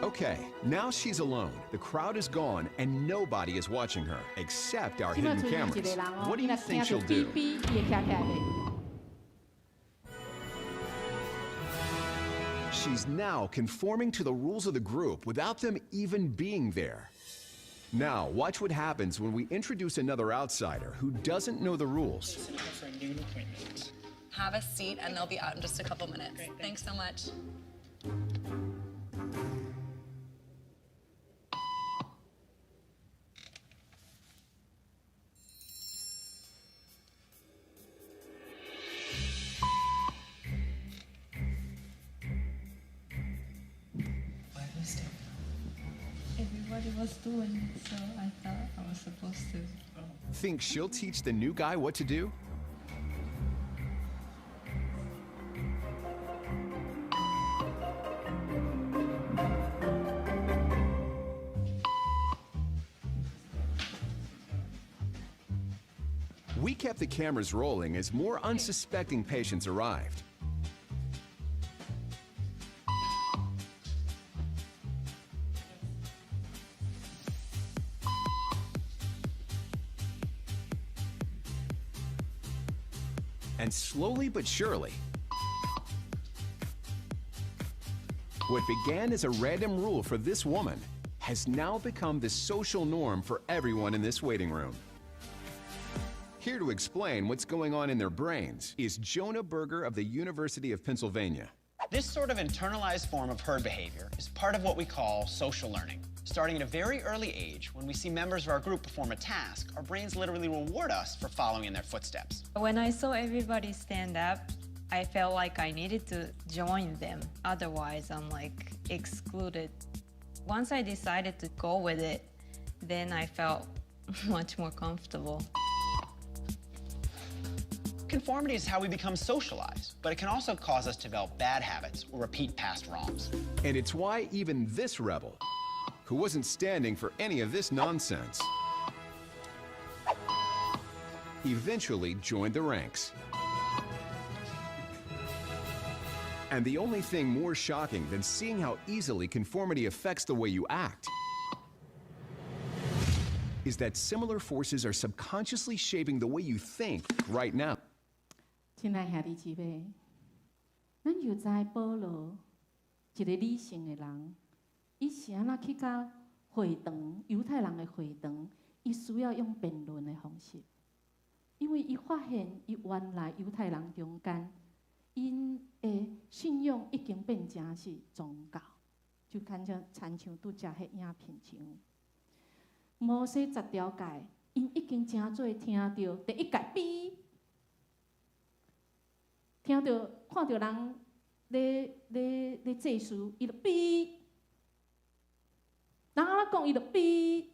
Okay, now she's alone. The crowd is gone, and nobody is watching her except our 這擺 hidden 剩伊一 cameras. 个人哦， What do 伊 you 若 think 聽 she'll 著 do? 嗶嗶，伊會徛起來袂？ She's now conforming to the rules of the group without them even being there. Now, watch what happens when we introduce another outsider who doesn't know the rules. For a noon appointment. Have a seat, and they'll be out in just a couple minutes. Great, thanks so much. Why are you standing up? Everybody was doing it, so I thought I was supposed to. Think she'll teach the new guy what to do? We kept the cameras rolling as more unsuspecting patients arrived. And slowly but surely, what began as a random rule for this woman has now become the social norm for everyone in this waiting room. Here to explain what's going on in their brains is Jonah Berger of the University of Pennsylvania. This sort of internalized form of herd behavior is part of what we call social learning. Starting at a very early age, when we see members of our group perform a task, our brains literally reward us for following in their footsteps. When I saw everybody stand up, I felt like I needed to join them. Otherwise, I'm like excluded. Once I decided to go with it, then I felt much more comfortable. Conformity is how we become socialized, but it can also cause us to develop bad habits or repeat past wrongs. And it's why even this rebel, who wasn't standing for any of this nonsense, eventually joined the ranks. And the only thing more shocking than seeing how easily conformity affects the way you act is that similar forces are subconsciously shaping the way you think right now. 親愛兄弟姊妹，咱就知保羅一個理性的人，伊是按怎去到會堂，猶太人的會堂，伊需要用辯論的方式，因為伊發現伊原來猶太人中間，𪜶的信仰已經變成是宗教，就親像親像拄才彼影片像。摩西十條誡，𪜶已經誠濟聽著第一誡嗶。聽著看著人咧咧咧祭司，伊就嗶；人按怎講，伊就嗶。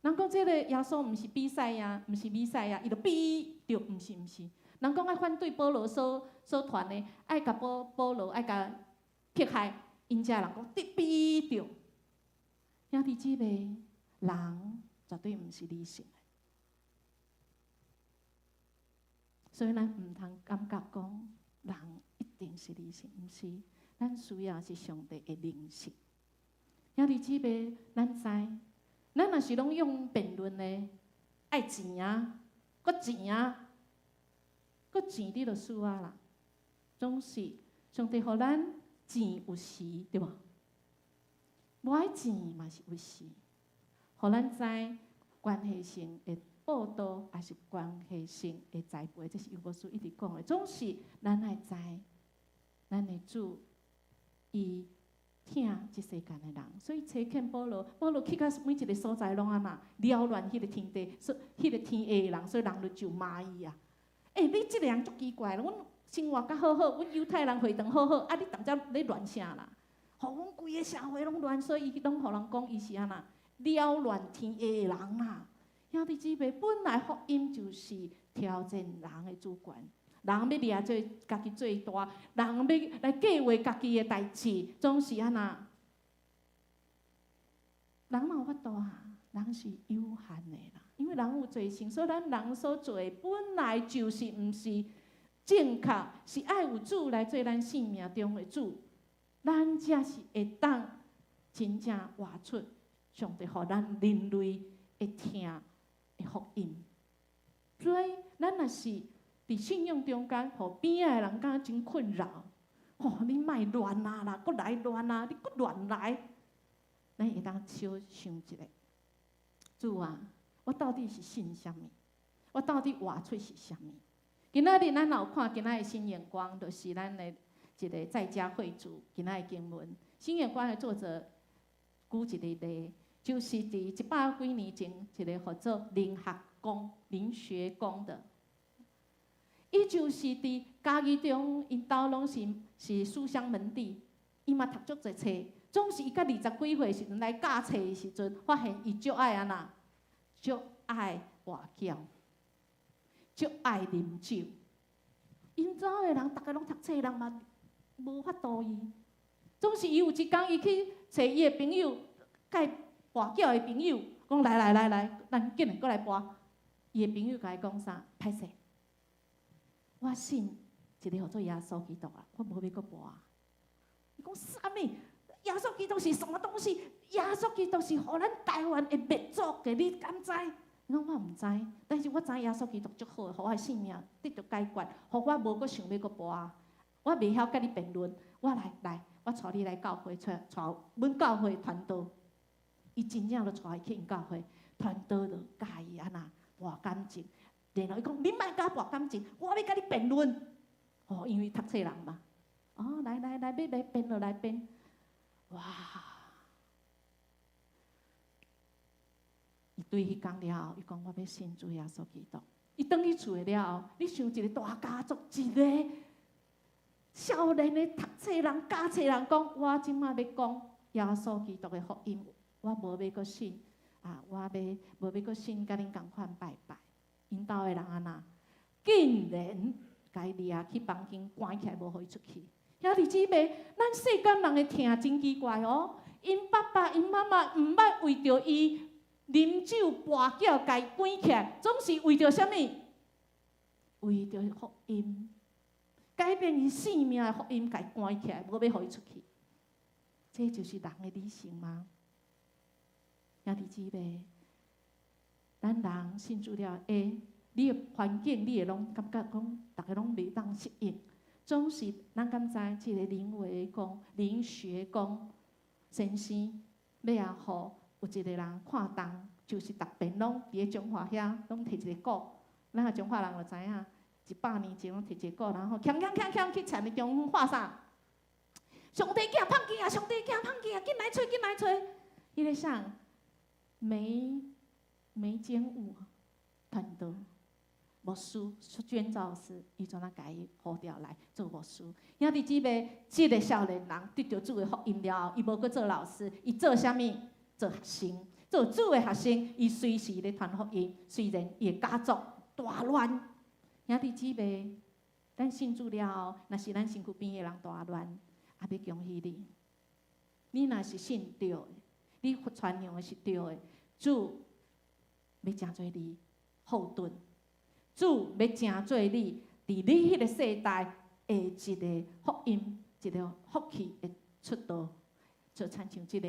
人講這个耶穌毋是比賽亞，毋是彌賽亞，伊就嗶，對，毋是毋是。人講愛反對保羅所所傳的，愛共保保羅愛共迫害，𪜶遮人講對嗶對。兄弟姊妹，人絕對毋是理性的，所以咱毋通感覺講人一定是理性，毋是，咱需要是上帝的靈性。兄弟姊妹，咱知，咱若是攏用辯論的，愛錢啊，閣錢啊，閣錢，你就輸啊啦。總是上帝予咱錢有時，對無？無愛錢嘛是有時，予咱知關係性的報道，抑是關係性的栽培，這是尤博士一直講的。總是咱愛知，咱的主伊疼這世間的人，所以差遣保羅，保羅去到每一个所在攏按怎擾亂彼个天地，所彼个天下的人，所以人就咒罵伊啊。欸，你這个人足奇怪，阮生活較好好，阮猶太人會堂好好，啊，你踮遮咧亂啥啦？予阮規个社會攏亂，所以伊攏予人講伊是按怎擾亂天下的人啦。兄弟姊妹，本來福音就是挑戰人的主權，人欲掠做家己最大，人欲來計劃家己的代誌，總是按怎？人哪有法度啊？人是有限的啦，因為人有罪性，所以咱人所做的本來就是毋是正確，是愛有主來做咱生命中的主，咱才是會當真正活出上帝予咱人類會疼的福音。所以，咱若是佇信仰中間，予邊仔的人感覺真困擾。吼，你莫亂啊啦，閣來亂啊，你閣亂來。咱會當小想一下，主啊，我到底是信啥物？我到底活出是啥物？今仔日咱若有看今仔的新眼光，就是咱的一个在家會主今仔的經文。新眼光的作者舉一個例，就是佇一百幾年前，一個號做林學公、林學公的，伊就是佇家己中，𪜶兜攏是書香門第，伊嘛讀足濟冊，總是伊到二十幾歲時陣來教冊的時陣，發現伊足愛按怎，足愛跋筊，足愛啉酒。𪜶兜的人，逐家攏讀冊人嘛，無法度伊。總是伊有一工，伊去揣伊的朋友，佮伊跋筊的朋友，講來來來來，咱緊來閣來跋。伊的朋友共伊講啥？歹勢，我信一个號做耶穌基督啊，我無欲閣跋。伊講啥物？耶穌基督是什麼東西？耶穌基督是予咱台灣會滅族的，你敢知？伊講我毋知，但是我知耶穌基督足好，予我的性命得著解決，予我無閣想欲閣跋。我袂曉佮你辯論，我來來，我帶你來教會，帶帶阮教會傳道。伊真正就帶伊去𪜶教會，傳道就教伊按怎跋感情。然後伊講：你莫佮我跋感情，我欲佮你辯論。哦，因為讀冊人嘛。哦，來來來，欲來辯就來辯。哇！伊對彼工了後，伊講我欲信主耶穌基督。伊轉去厝的了後，你想一個大家族，一個少年的讀冊人、教冊人講，我這馬欲講耶穌基督的福音，我無欲閣信啊！我欲無欲閣信，佮恁仝款拜拜。𪜶兜的人按怎？竟然共伊掠去房間關起來，無予伊出去。兄弟姊妹，咱世間人的疼真奇怪哦。𪜶爸爸、𪜶媽媽毋捌為著伊啉酒跋筊，共伊關起來，總是為著啥物？為著福音，改變伊性命的福音，共伊關起來，無欲予伊出去。這就是人的理性嗎？兄弟姊妹，咱人信主了後，你的環境你會攏感覺講，逐家攏袂當適應。總是咱敢知，這個林維公、林學公先生，尾仔予有一個人看重，就是逐遍攏佇咧彰化遐，攏提一個鼓，咱個彰化人就知影，100年前攏提一個鼓，然後鏘鏘鏘鏘去田的中喊啥？上帝囝胖囝啊！上帝囝胖囝啊！緊來揣，緊來揣！彼個啥？梅梅間武傳道牧師宣教師，伊怎啊共伊呼召來做牧師？兄弟姊妹，這個少年人得著主的福音了後，伊無閣做老師，伊做啥物？做學生，做主的學生。伊隨時咧傳福音，雖然伊的家族大亂。兄弟姊妹，咱信主了後，若是咱身軀邊的人大亂，也欲恭喜你。你若是信對的，你傳揚的是對的，主欲成做你後盾，主欲成做你佇你彼個世代的一個福音，一個福氣的出道，就親像這個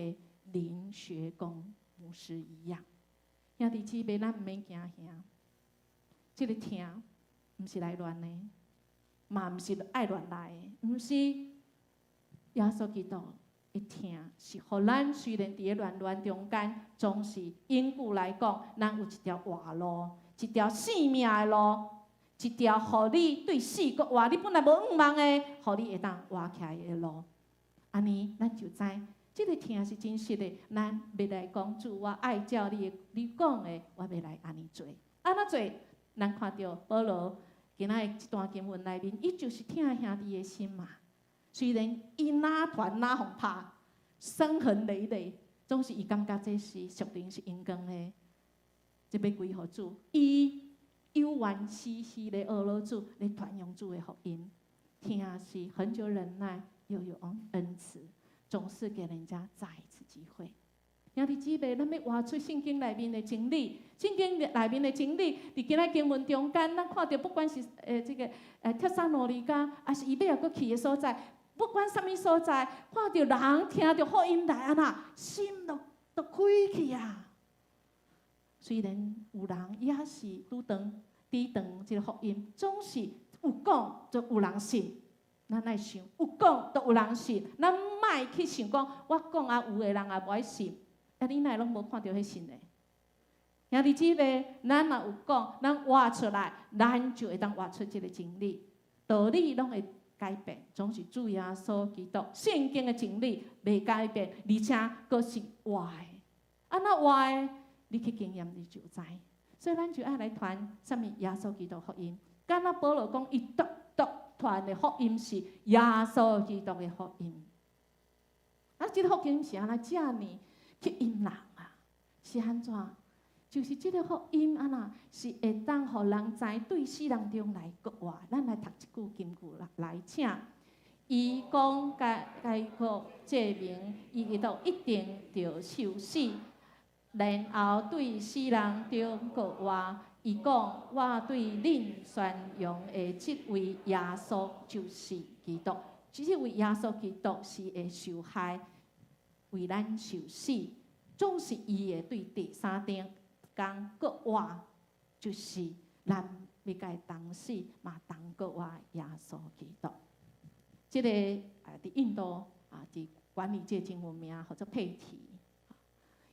林學公牧師一樣。兄弟姊妹，咱毋免驚嚇，這個疼毋是來亂的，嘛毋是愛亂來的，毋是耶穌基督的疼，是予咱雖然佇咧亂亂中間，總是永久來講，咱有一條活路，一條性命的路，一條予你對死閣活，你本來無向望的，予你會當活起來的路。按呢，咱就知這個疼是真實的。咱欲來講主，我愛照你的，你講的，我欲來按呢做。按怎做？咱看著保羅今仔日這段經文內面，伊就是疼兄弟的心嘛。雖然伊哪傳哪予拍，傷痕累累，總是伊感覺這是屬靈是榮光的，這欲歸予主。伊猶原時時咧學落主，咧傳揚主的福音。疼是恆久忍耐，又有恩慈，總是給人家再一次機會。兄弟姊妹，咱欲活出聖經內面的真理，聖經內面的真理，佇今仔經文中間，咱看著不管是這個帖撒羅尼迦，抑是伊尾仔閣去的所在，不管啥物所在，看著人聽著福音來按怎，心都開去啊！雖然有人也是拄當抵擋這个福音，總是有講就有人信。咱愛想，有講就有人信，咱莫去想講，我講啊，有的人也無愛信。啊，你哪會攏無看著彼信的？兄弟姊妹，咱若有講，咱活出來，咱就會當活出這个真理。道理攏會改變，總是主耶穌基督聖經的真理袂改變，而且閣是活的。按怎活的？你去經驗你就知。所以咱就愛來傳啥物耶穌基督福音。敢若保羅講，伊獨獨傳的福音是耶穌基督的福音。啊，這个福音是按怎遮爾吸引人啊？是按怎？就是這个福音按怎是會當予人知對死人中來復活。咱來讀一句金句來，來請。伊講該該國證明，伊就一定著受死，然後對死人中復活。伊講：我對恁宣揚的這位耶穌就是基督，這位耶穌基督是會受害，為咱受死，總是伊會對第三天復活，就是咱欲共伊同死嘛同復活耶穌基督。這个啊，佇印度啊，佇管理界真有名，號做佩提。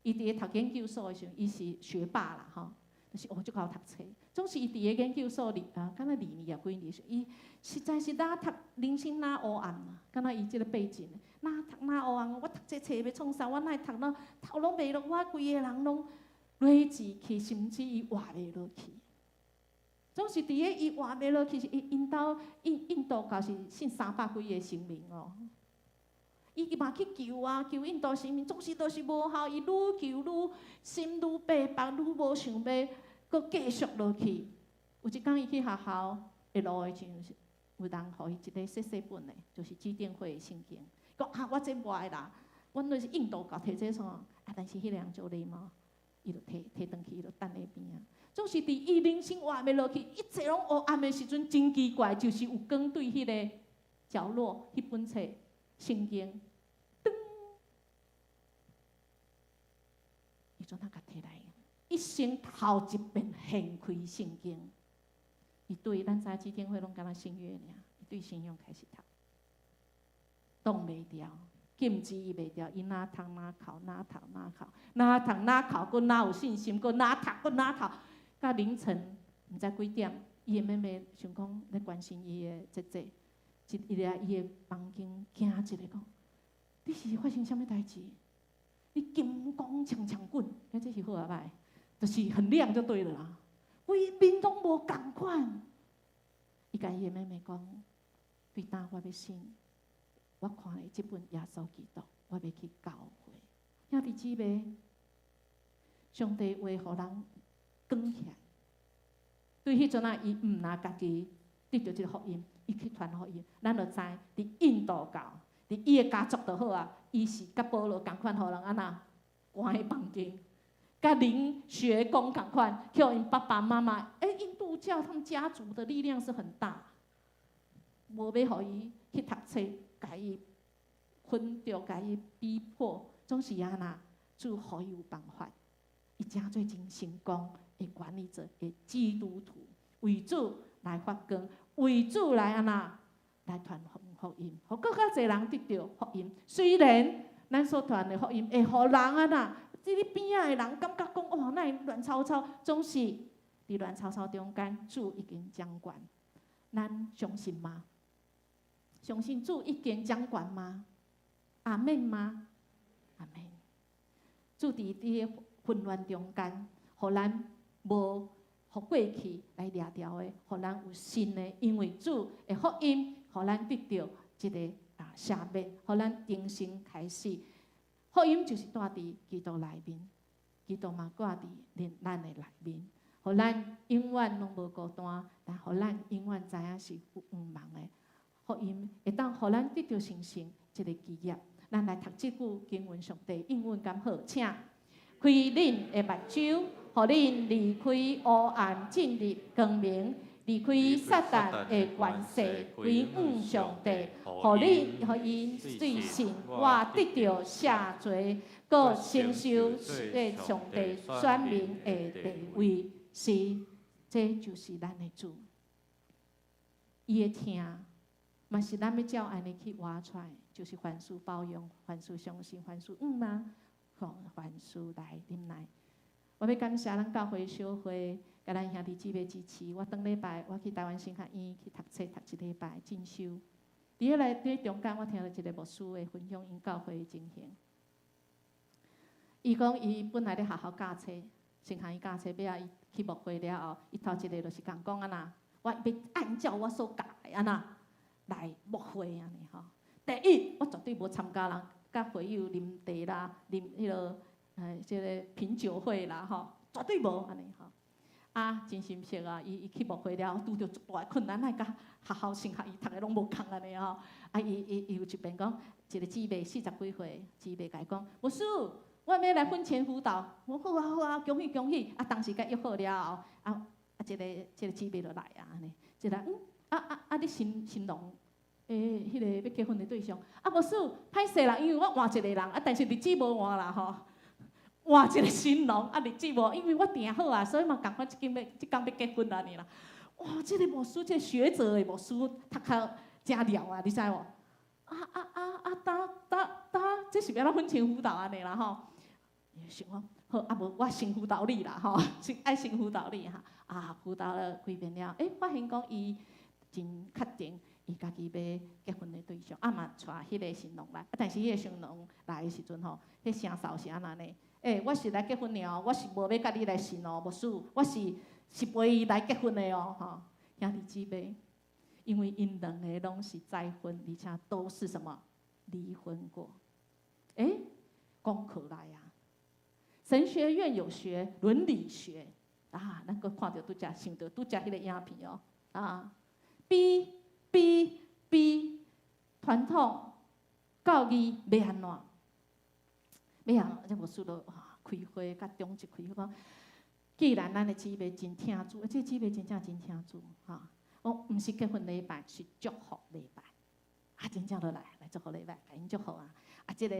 伊佇咧讀研究所的時陣，伊是學霸啦，吼，就是哦，足𠢕讀冊。總是伊佇咧研究所裡啊，敢若二年抑幾年時，伊實在是哪讀人生哪烏暗啊，敢若伊這个背景，哪讀哪烏暗。我讀這冊欲創啥？我哪會讀到頭攏袂落？我規个人攏落志去，甚至伊活袂落去。總是佇咧伊活袂落去，是𪜶𪜶兜印度教是信三百幾个神明哦。伊嘛去求啊，求印度神明，總是都是無效。伊愈求愈心愈白縛，愈無想欲閣繼續落去。有一工伊去學校下路的時陣，有人予伊一個細細本的，就是基甸會的聖經。講啊，我這無愛啦，阮都是印度教提這創啊，但是彼个人足禮貌，伊就提提轉去，伊就等咧邊仔。總是佇伊人生活袂落去，一切攏烏暗的時陣，真奇怪，就是有光對彼个角落，彼本冊聖經，噔，伊怎啊共提來？一生頭一遍掀開聖經，伊對咱知基甸會攏敢若新約爾，伊對新約開始讀，擋袂牢，禁止伊袂牢，伊若讀若哭，若讀若哭，若讀若哭，閣若有信心，閣若讀閣若哭，到凌晨毋知幾點，伊的妹妹想講咧關心伊的姐姐，一入來伊的房間，驚一下講：你是發生啥物代誌？你金光強強滾，欸，這是好抑歹？就是很亮就對了啦。規面攏無仝款。伊共伊的妹妹講：對當我欲信，我看的這本耶穌基督，我欲去教會。兄弟姊妹，上帝話予人光起來。對彼陣仔，伊毋若家己得著這个福音，伊去傳福音，咱就知佇印度教，佇伊的家族就好啊。伊是佮保羅仝款，予人按怎關佇房間，佮靈學宮仝款，叫𪜶爸爸媽媽。欸，印度教他們家族的力量是很大，無欲予伊去讀冊，共伊困著，共伊逼迫，總是按怎主予伊有辦法，伊成做真成功的管理者的基督徒，為主來發光，為主來按怎來傳福音，予閣較濟人得著福音。雖然咱所傳的福音會予人按怎，這个邊仔的人感覺講哦，哪會亂糟糟，總是佇亂糟糟中間，主已經掌權。咱相信嗎？相信主已經掌權嗎？阿們嗎？阿們。主佇佇个混亂中間，予咱無予過去來掠牢的，予咱有新的，因為主的福音，予咱得著這个啊赦免，予咱重新開始。福音就是蹛佇基督內面，基督嘛蹛佇咱的內面，予咱永遠攏無孤單，但予咱永遠知影是有向望的。福音會當予咱得著成聖這个基業。咱來讀這句經文，上帝應允敢好，請開恁的目睭，予恁離開烏暗，進入光明，離開撒旦的權勢，歸向上帝，予你予𪜶對信我得著赦罪，閣承受做上帝選民的地位，是，這就是咱的主。伊的疼，嘛是咱欲照按呢去活出來，就是凡事包容，凡事相信，凡事向望，吼，凡事來忍耐。我欲感謝咱教會小會，佮咱兄弟姊妹支持。我頂禮拜我去台灣神學院去讀冊，讀一禮拜進修。佇彼個佇中間，我聽著一个牧師的分享，𪜶教會的情形。伊講伊本來咧學校教冊，神學院教冊，尾仔伊去牧會了後，伊頭一个就是共講按怎，我欲按照我所教的按怎來牧會按呢吼。第一，我絕對無參加人佮會友啉茶啦，啉彼个這个品酒會啦吼，絕對無按呢吼。啊，真心實啊！伊去牧會了後，拄著足大的困難，乃佮學校神學院讀的攏無仝按呢吼。啊，伊有一遍講，一个姊妹四十幾歲，姊妹共伊講，牧師，我欲來婚前輔導。我好啊好啊，恭喜恭喜！啊，當時共約好了後，啊，這個姊妹就來啊，按呢，這個啊，你新郎彼个欲結婚的對象，啊，牧師，歹勢啦，因為我換一个人，啊，但是日子無換啦吼。換一个新郎，啊，日子無，因為我訂好啊，所以嘛仝款這間欲這工欲結婚按呢啦。哇，這个牧師，這個學者的牧師讀較誠了啊，你知無？啊啊啊啊，呾呾呾，這是欲按怎婚前輔導按呢啦吼？想講好，啊無我先輔導你啦吼，先愛先輔導你哈。啊，輔導了幾遍了，欸，發現講伊真確定，伊家己欲結婚的對象，啊嘛帶彼个新郎來，啊，但是彼个新郎來的時陣吼，彼聲數是按怎呢？欸，我是來結婚的哦，我是無欲佮你來信哦，牧師，我是陪伊來結婚的哦，吼，兄弟姊妹，因為𪜶兩个攏是再婚，而且都是什麼離婚過。欸，功課來啊！神學院有學倫理學啊，咱閣看著拄才想著拄才彼个影片哦，啊，B B B 傳統教義欲按怎？欲按怎？這牧師就啊開會，佮長執開會講，既然咱的姊妹真疼主，這姊妹真正真疼主，哈，我毋是結婚禮拜，是祝福禮拜，啊，真正就來祝福禮拜，共𪜶祝福啊！啊，這個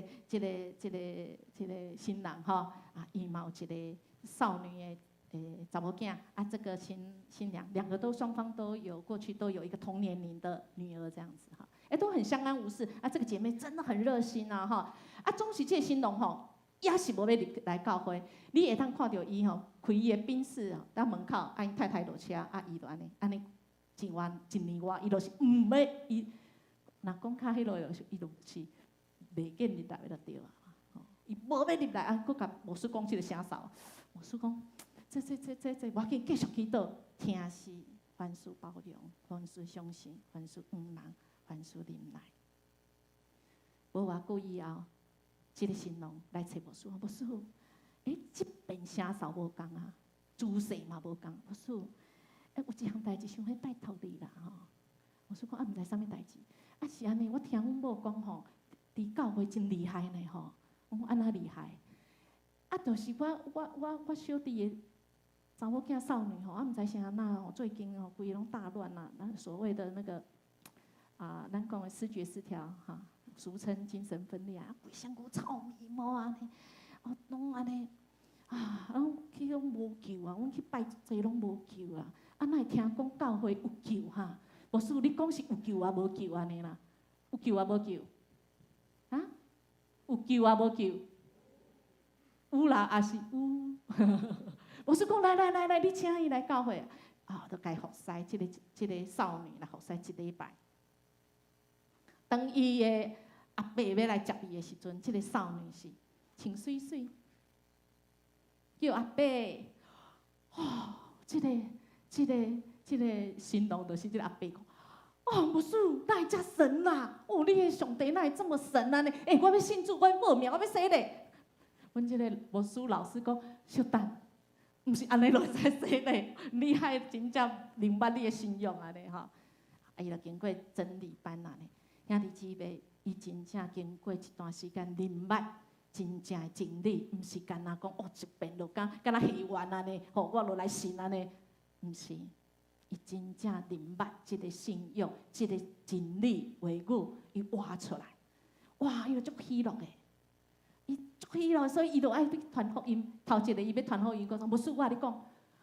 新人吼，啊，伊嘛有一个少女的查某囝，啊，這個新娘兩個都雙方都有過去都有一個同年齡的女兒這樣子哈，欸，都很相安無事啊。這個姐妹真的很熱心啊，哈，啊，總是這個新郎吼，也是無欲入來教會，你會當看著伊吼，開伊的賓士佇門口，啊，𪜶太太落車，啊，伊就按呢按呢，一彎一年外，伊就是毋欲伊，若講較彼落，伊就是袂見入來就對啊，伊無欲入來啊，閣共牧師講這个聲數，牧師講，這無要緊，繼續祈禱，疼是凡事包容，凡事相信，凡事向望，凡事忍耐。無偌久以後，這个新郎來揣牧師，牧師，欸，這邊聲數無仝啊，姿勢嘛無仝，牧師，欸，有一項代誌想欲拜託你啦吼。牧師講啊，毋知啥物代誌，啊是按呢，我聽阮某講吼，佇教會真厲害呢吼。我講按怎厲害？啊，就是我小弟的查某囝少女吼，啊，毋知是按怎吼，最近吼，規个攏大亂啦，咱所謂的那個啊，咱講的思覺失調哈，俗稱精神分裂啊，規身軀臭咪毛按呢，哦，攏按呢，啊，攏去攏無救啊，阮去拜這攏無救啊，啊，哪會聽講教會有救哈？牧師，你講是有救抑無救按呢啦？有救抑無救？啊？有救抑無救？有啦，抑是有？牧師講來來來來，你請伊來教會啊，就共服侍這個少女來服侍一禮拜。當伊的阿伯欲來接伊的時陣，這个少女是穿媠媠，叫阿伯。哦，這個新郎就是這个阿伯講，哦，牧師，哪會遮神啊？哦，你的上帝哪會這麼神按呢？欸，我欲信主，我欲報名，我欲洗禮。阮這个牧師老師講，小等，毋是按呢就會使洗禮，你愛真正明白你的信仰按呢吼。啊，伊就經過真理班按呢，兄弟姊妹，伊真正經過一段時間明白真正的真理，毋是干焦講哦一遍就敢敢若戲院按呢，吼我就來信按呢，毋是，伊真正明白這个信仰、這个真理話語，伊活出來。哇！伊就足喜樂的，伊足喜樂，所以伊就愛去傳福音。頭一个伊欲傳福音，講牧師，我共你講，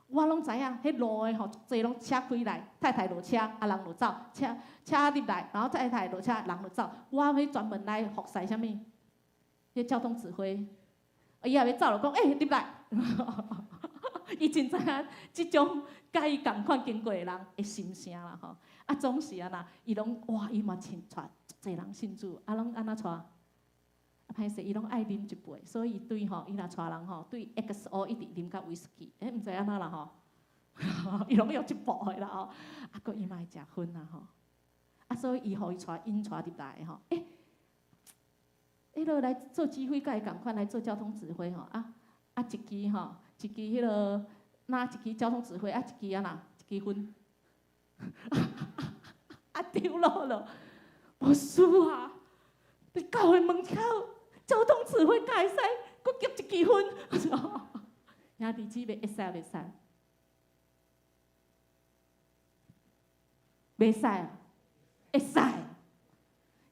我攏知影，彼路的吼，足濟攏車開來，太太落車，啊人就走，車車入來，然後太太落車，人就走。我欲專門來服侍啥物？彼交通指揮，伊也欲走就講，欸，入來。伊真知影這種佮伊仝款經過的人的心聲啦吼。啊，總是按呢，伊攏哇，伊嘛親帶足濟人信主，啊，攏按怎帶？啊，歹勢，伊攏愛啉一杯，所以對吼，伊若帶人吼，對 XO 一直啉到威士忌，欸，毋知按怎啦吼，伊攏用這步的啦吼，啊，閣伊嘛會食薰啊吼，啊，所以伊予伊帶，𪜶帶入來吼，欸，彼落來做指揮，佮伊仝款來做交通指揮吼，啊啊，一支吼，一支彼落，若一支交通指揮，啊，一支按怎，一支薰，啊丟落了，牧師啊，佇教會門口，交通指揮敢會使，閣夾一支薰，兄弟姊妹會使袂使？袂使啊，會使。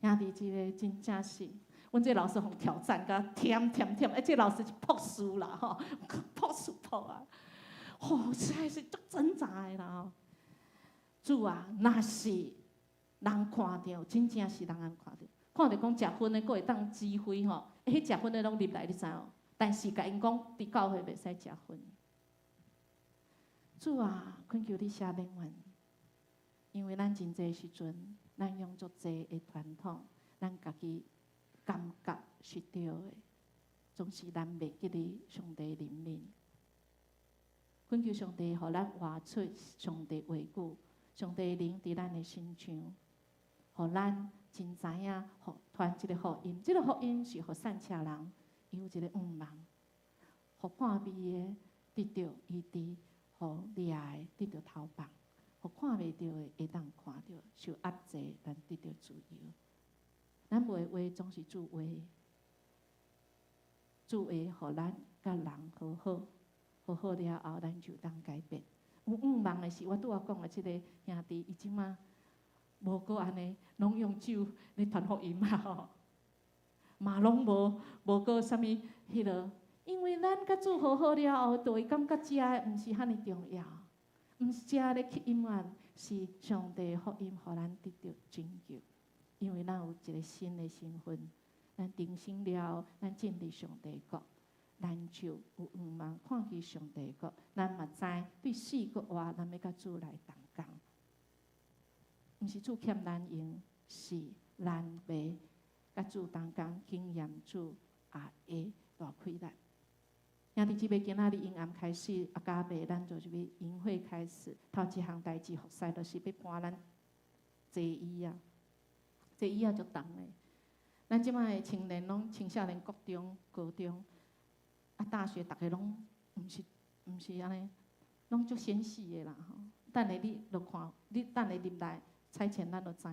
兄弟姊妹真正是，阮這老師予挑戰甲忝忝忝，欸，這老師是博士啦吼，博士博啊，吼，實在是足掙扎的啦吼。主啊，若是人看著，真正是人看著，看著講食薰的，閣會當指揮吼，欸，彼食薰的攏入來，你知無？但是共𪜶講，佇教會袂使食薰。主啊，懇求你赦免阮，因為咱真濟時陣，咱用足濟的傳統，咱家己感覺是對的，總是咱袂記得上帝憐憫。懇求上帝，予咱活出上帝話語，上帝靈佇咱的身上，予咱真知影，傳這個福音。這個福音是予散赤人，伊有一個向望，予破病的得著醫治，予掠的得著投放，予看袂著的會當看著，受壓制咱得著自由。咱無的話總是主話，主話予咱佮人和好，和好了後，咱就當改變。有向望的是，我拄仔講的這个兄弟，伊這馬無閣按呢，攏用酒咧傳福音啊吼，嘛攏無無閣啥物彼落，因為咱佮主和好了後，就會感覺食的毋是遐爾重要，毋是食咧吸引阮，是上帝福音予咱得著拯救，因為咱有一个新的身份，咱重生了，咱進入上帝國。咱就有向望看見上帝國，咱嘛知對死閣活，咱欲佮主來同工。毋是主欠咱用，是咱欲佮主同工，經驗主也會大氣力。兄弟姊妹，今仔日陰暗開始，啊，加倍咱就是欲營會開始。頭一項代誌服侍，就是欲搬咱坐椅仔，坐椅仔足重的。咱這擺的青年攏青少年、國中、高中。啊，大學逐个攏毋是按呢，攏足纖細的啦吼。等下你著看，你等下入來差遣咱就知。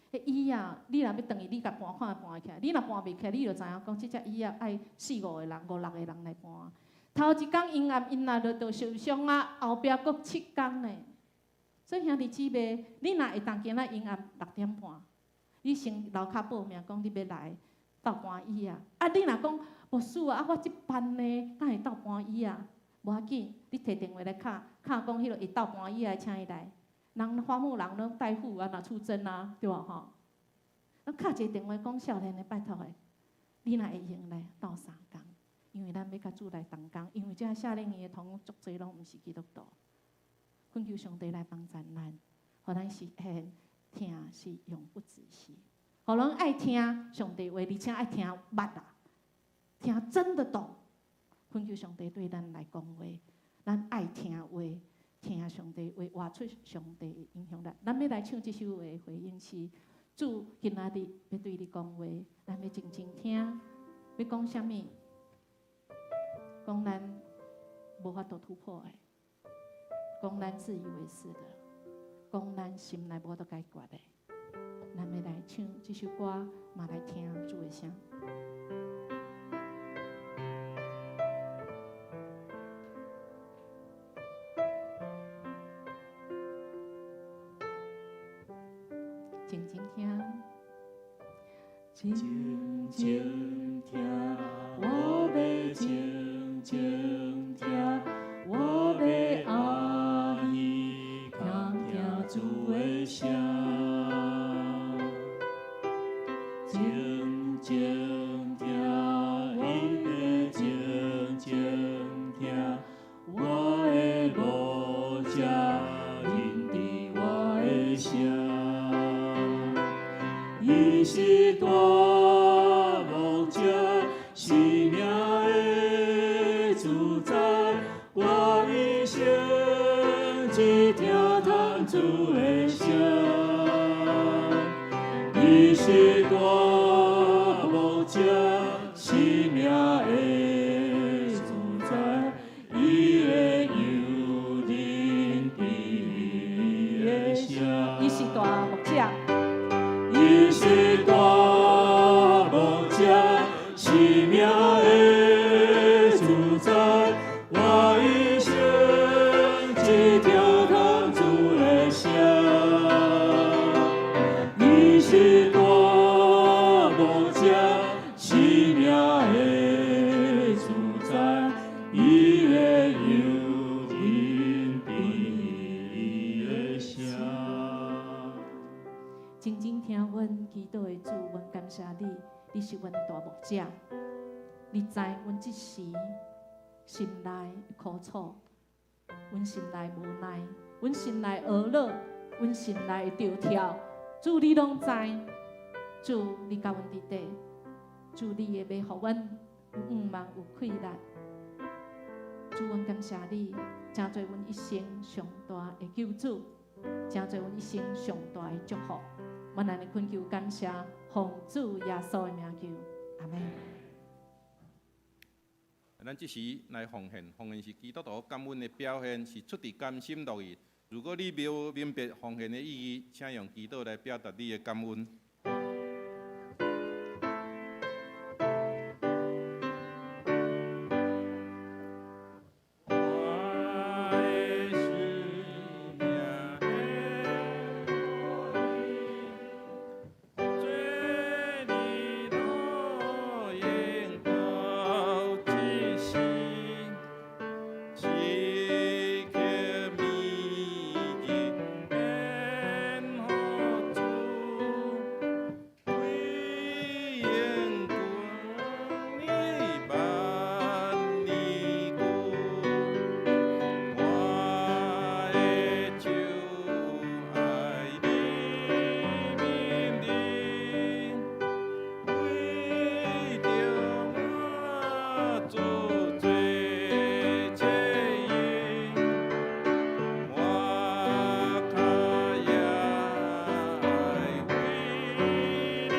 彼椅仔，你若欲轉去，你共搬看搬會起來。你若搬袂起來，你就知影講，這隻椅仔愛四五個人、五六個人來搬。頭一工陰暗，𪜶若就著受傷啊，後壁閣7工呢。所以兄弟姊妹，你若會當今仔陰暗6點半，你先樓跤報名講你欲來鬥搬椅仔。啊，你若講牧師啊，啊我這班呢，敢會鬥搬椅仔？無要緊，你提電話來敲，敲講彼落會鬥搬椅仔，請伊來。人花木蘭攏大夫啊，若出征啊，對無吼？咱敲一个電話講少年的，拜託的，你若會閒來鬥相共，因為咱欲佮主來同工，因為這夏令營的同工足濟攏毋是基督徒。懇求上帝來幫助咱，予咱實現疼是永不止息，予咱愛聽上帝話，而且愛聽捌啊，聽真的懂。懇求上帝對咱來講話，咱愛聽話，聽上帝話，活出上帝的影響力。咱欲來唱這首的回應是主今仔日欲對你講話，咱欲靜靜聽，欲講啥物？講咱無法度突破的，講咱自以為是的，講咱心內無法度解決的。咱欲來唱這首歌，嘛來聽主的聲。靜靜聽，我欲靜靜聽，我欲阿耳聆聽主的聲。靜靜聽，伊欲靜靜聽，我的牧者認得我的聲。伊是大牧者，生命的主宰，我一生只聽探主的聲。伊是大牧者，生命的主宰，伊的羊認得伊的聲。伊是大牧者，伊是大牧者，生命的主宰，我一生只聽探主的聲。伊是大牧者，生命的主宰，伊的羊認得伊的聲。靜靜聽阮祈禱的主，阮感謝你，你是阮的大牧者，你知阮這時心內的苦楚，阮心內無奈，阮心內懊惱，阮心內的著跳，主你攏知，主你佮阮佇底，主你會欲予阮有向望有氣力，主阮感謝你，成做阮一生上大的救主，成做阮一生上大的祝福。阮按呢懇求感謝，奉主耶穌的名求，阿們。咱這時來奉獻，奉獻是基督徒感恩的表現，是出自甘心樂意。如果你無明白奉獻的意義，請用祈禱來表達你的感恩。我的生命的做你路用到這世，此刻每日獻予主，為永久你萬年久。我的手愛憐憫你，為著我主做這因，我較也愛為你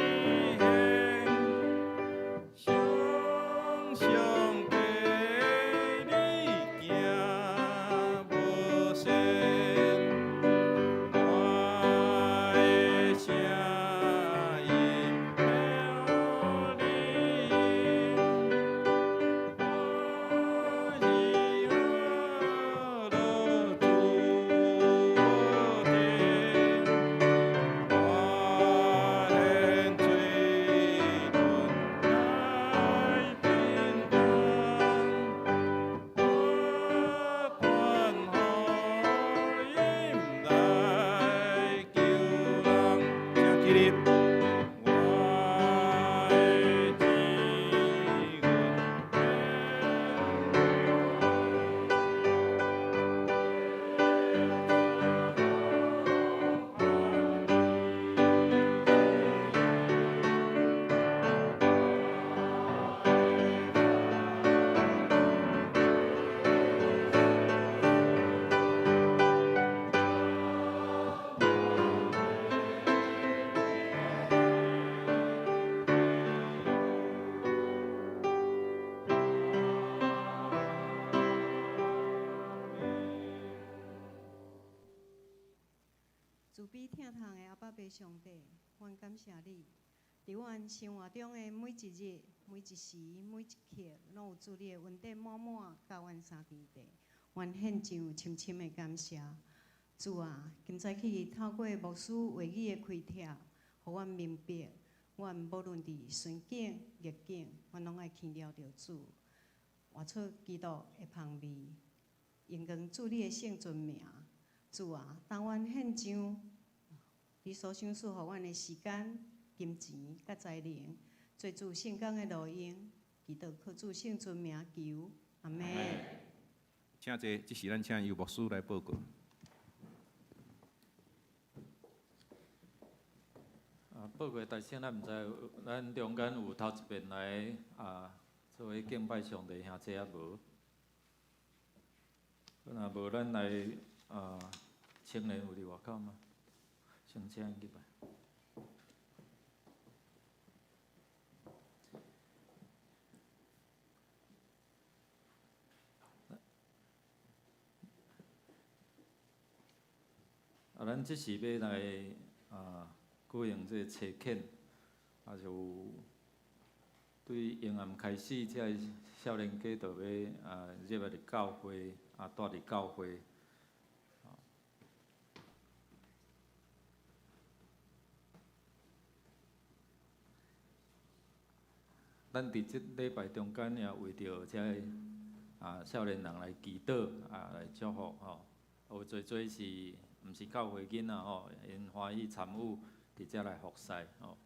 獻，常常跟你行無線，我的聲音予你，我是樂主的，我獻嘴唇來平安，我傳福音來救人，請起立。我的主慈悲疼痛的阿爸父上帝，阮感謝你，佇阮生活中的每一日、每一時、每一刻，攏有主你的恩典滿滿，佮阮相佇底。阮獻上深深的感謝。主啊，今早起透過牧師話語的開拓，予阮明白，阮无论伫顺境逆境，阮拢爱牵牢著主，活出基督的芳味，荣光主你的圣尊名。主啊，当阮献上你所赏赐予阮的时间、金钱佮才能，做主圣工的路用，祈祷靠主圣尊名求，阿们。请坐，这时咱请游牧师来报告。啊，报告大声，咱毋知，咱中间有头一遍来啊，做伙敬拜上帝兄弟仔无？若无，咱来啊，青年有伫外口吗？先请𪜶入来。啊，咱这是欲来啊举行这个差遣，啊就对婴儿开始，这个少年家就欲啊入来伫教会，啊蹛伫教会。咱伫这礼拜中间也为著这个啊少年人来祈祷啊来祝福吼，有济济是毋是教会囡仔吼，𪜶欢喜参与伫遮来服侍吼。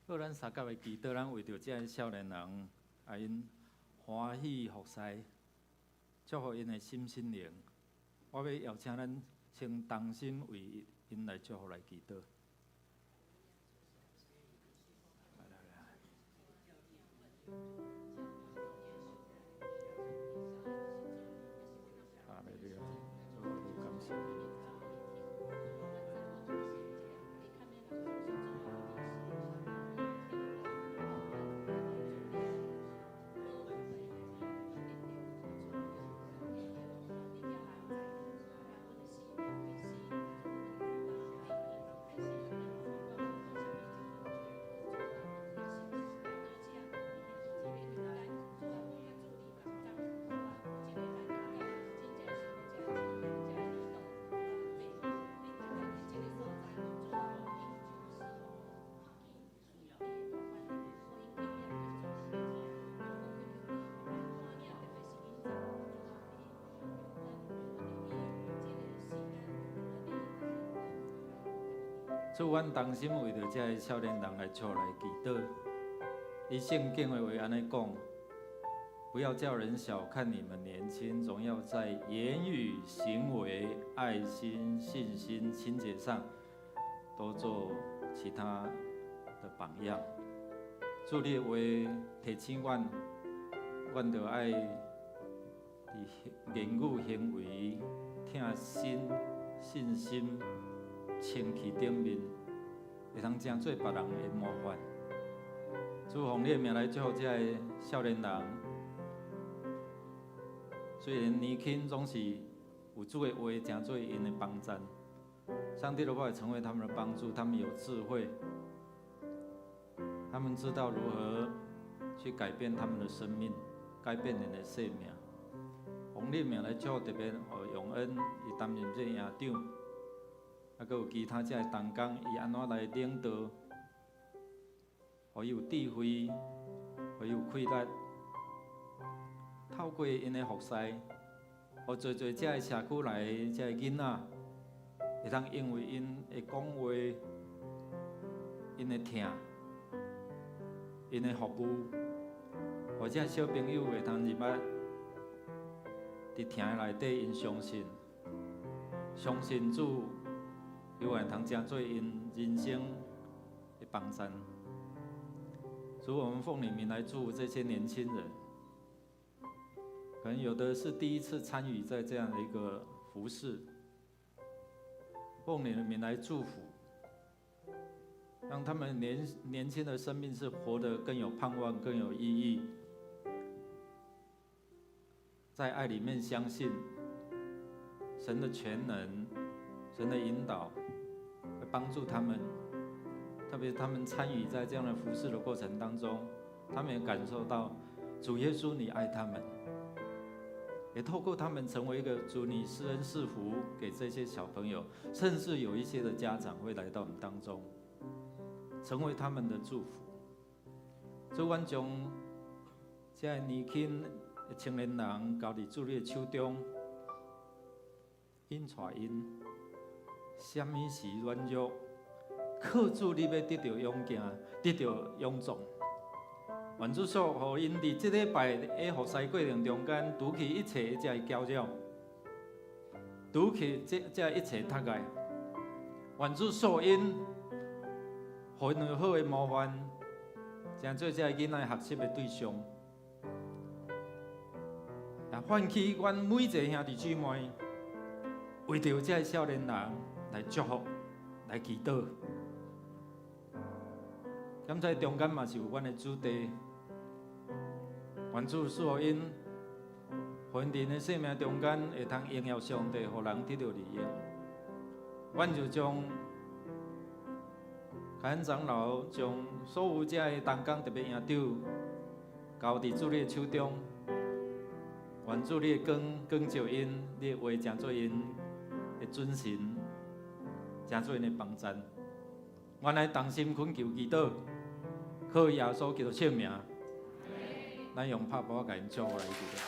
好，咱相佮来祈祷，咱为著这个少年人，啊，𪜶欢喜服侍，祝福𪜶的心心灵。我欲邀请咱先同心为𪜶来祝福来祈祷。来来来。哈利路亚，主啊，感谢你。主，阮同心为著这个少年人来祝来祈祷。以圣经的话按呢讲，不要叫人小看你们年轻，总要在言语、行为、爱心、信心、清洁上，都做其他的榜样。主你的话提醒阮，阮著爱伫言语、行为、疼心、信心、清气顶面，会通成做别人的模范。主奉你的名来祝福这个少年人。虽然年轻，总是有主的话成做𪜶的帮赞。上帝的话成为他们的帮助，他们有智慧，他们知道如何去改变他们的生命，改变𪜶的生命。奉你的名来祝福，特别予永恩，伊担任这个营长。啊，阁有其他这个同工，伊按怎来领导，予伊有智慧，予伊有气力，透过𪜶的服侍，予济济这个社区来的这个囡仔，会通因为𪜶的讲话、𪜶的疼、𪜶的服务，予这小朋友会通入来，伫疼的内底，𪜶相信，相信主。犹原通成做𪜶人生的幫贊。主，我們奉你名來祝福這些年輕人，可能有的是第一次參與在這樣的一個服事，奉你的名來祝福，讓他們年輕的生命是活得更有盼望、更有意義，在愛裡面相信神的全能、神的引導，會幫助他們。特別他們參與在這樣的服事的過程當中，他們也感受到主耶穌你愛他們，也透過他們成為一個主你施恩賜福給這些小朋友，甚至有一些的家長會來到我們當中，成為他們的祝福。主，阮將這个年輕的青年人交佇主你的手中，𪜶帶𪜶，啥物是軟弱？靠主，你欲得著勇健，得著勇壯。願主說，予𪜶佇這禮拜的服侍過程中間，除去一切這个攪擾，除去這一切窒礙。願主賜𪜶，予𪜶有好的模範，成做這个囡仔學習的對象。也喚起阮每一個兄弟姊妹，為著這个少年人來祝福、來祈禱。感謝中間嘛是有阮的子弟，願主賜予𪜶，予𪜶佇𪜶的生命中間會通榮耀上帝，予人得著利益。阮就將凱恩長老將所有這个同工特別營長交佇主你的手中，願主你的光光照𪜶，你的話成做𪜶的準繩，成做𪜶的幫贊。阮來同心懇求祈禱，靠耶穌基督聖名，咱用拍鼓共𪜶祝福來祈禱。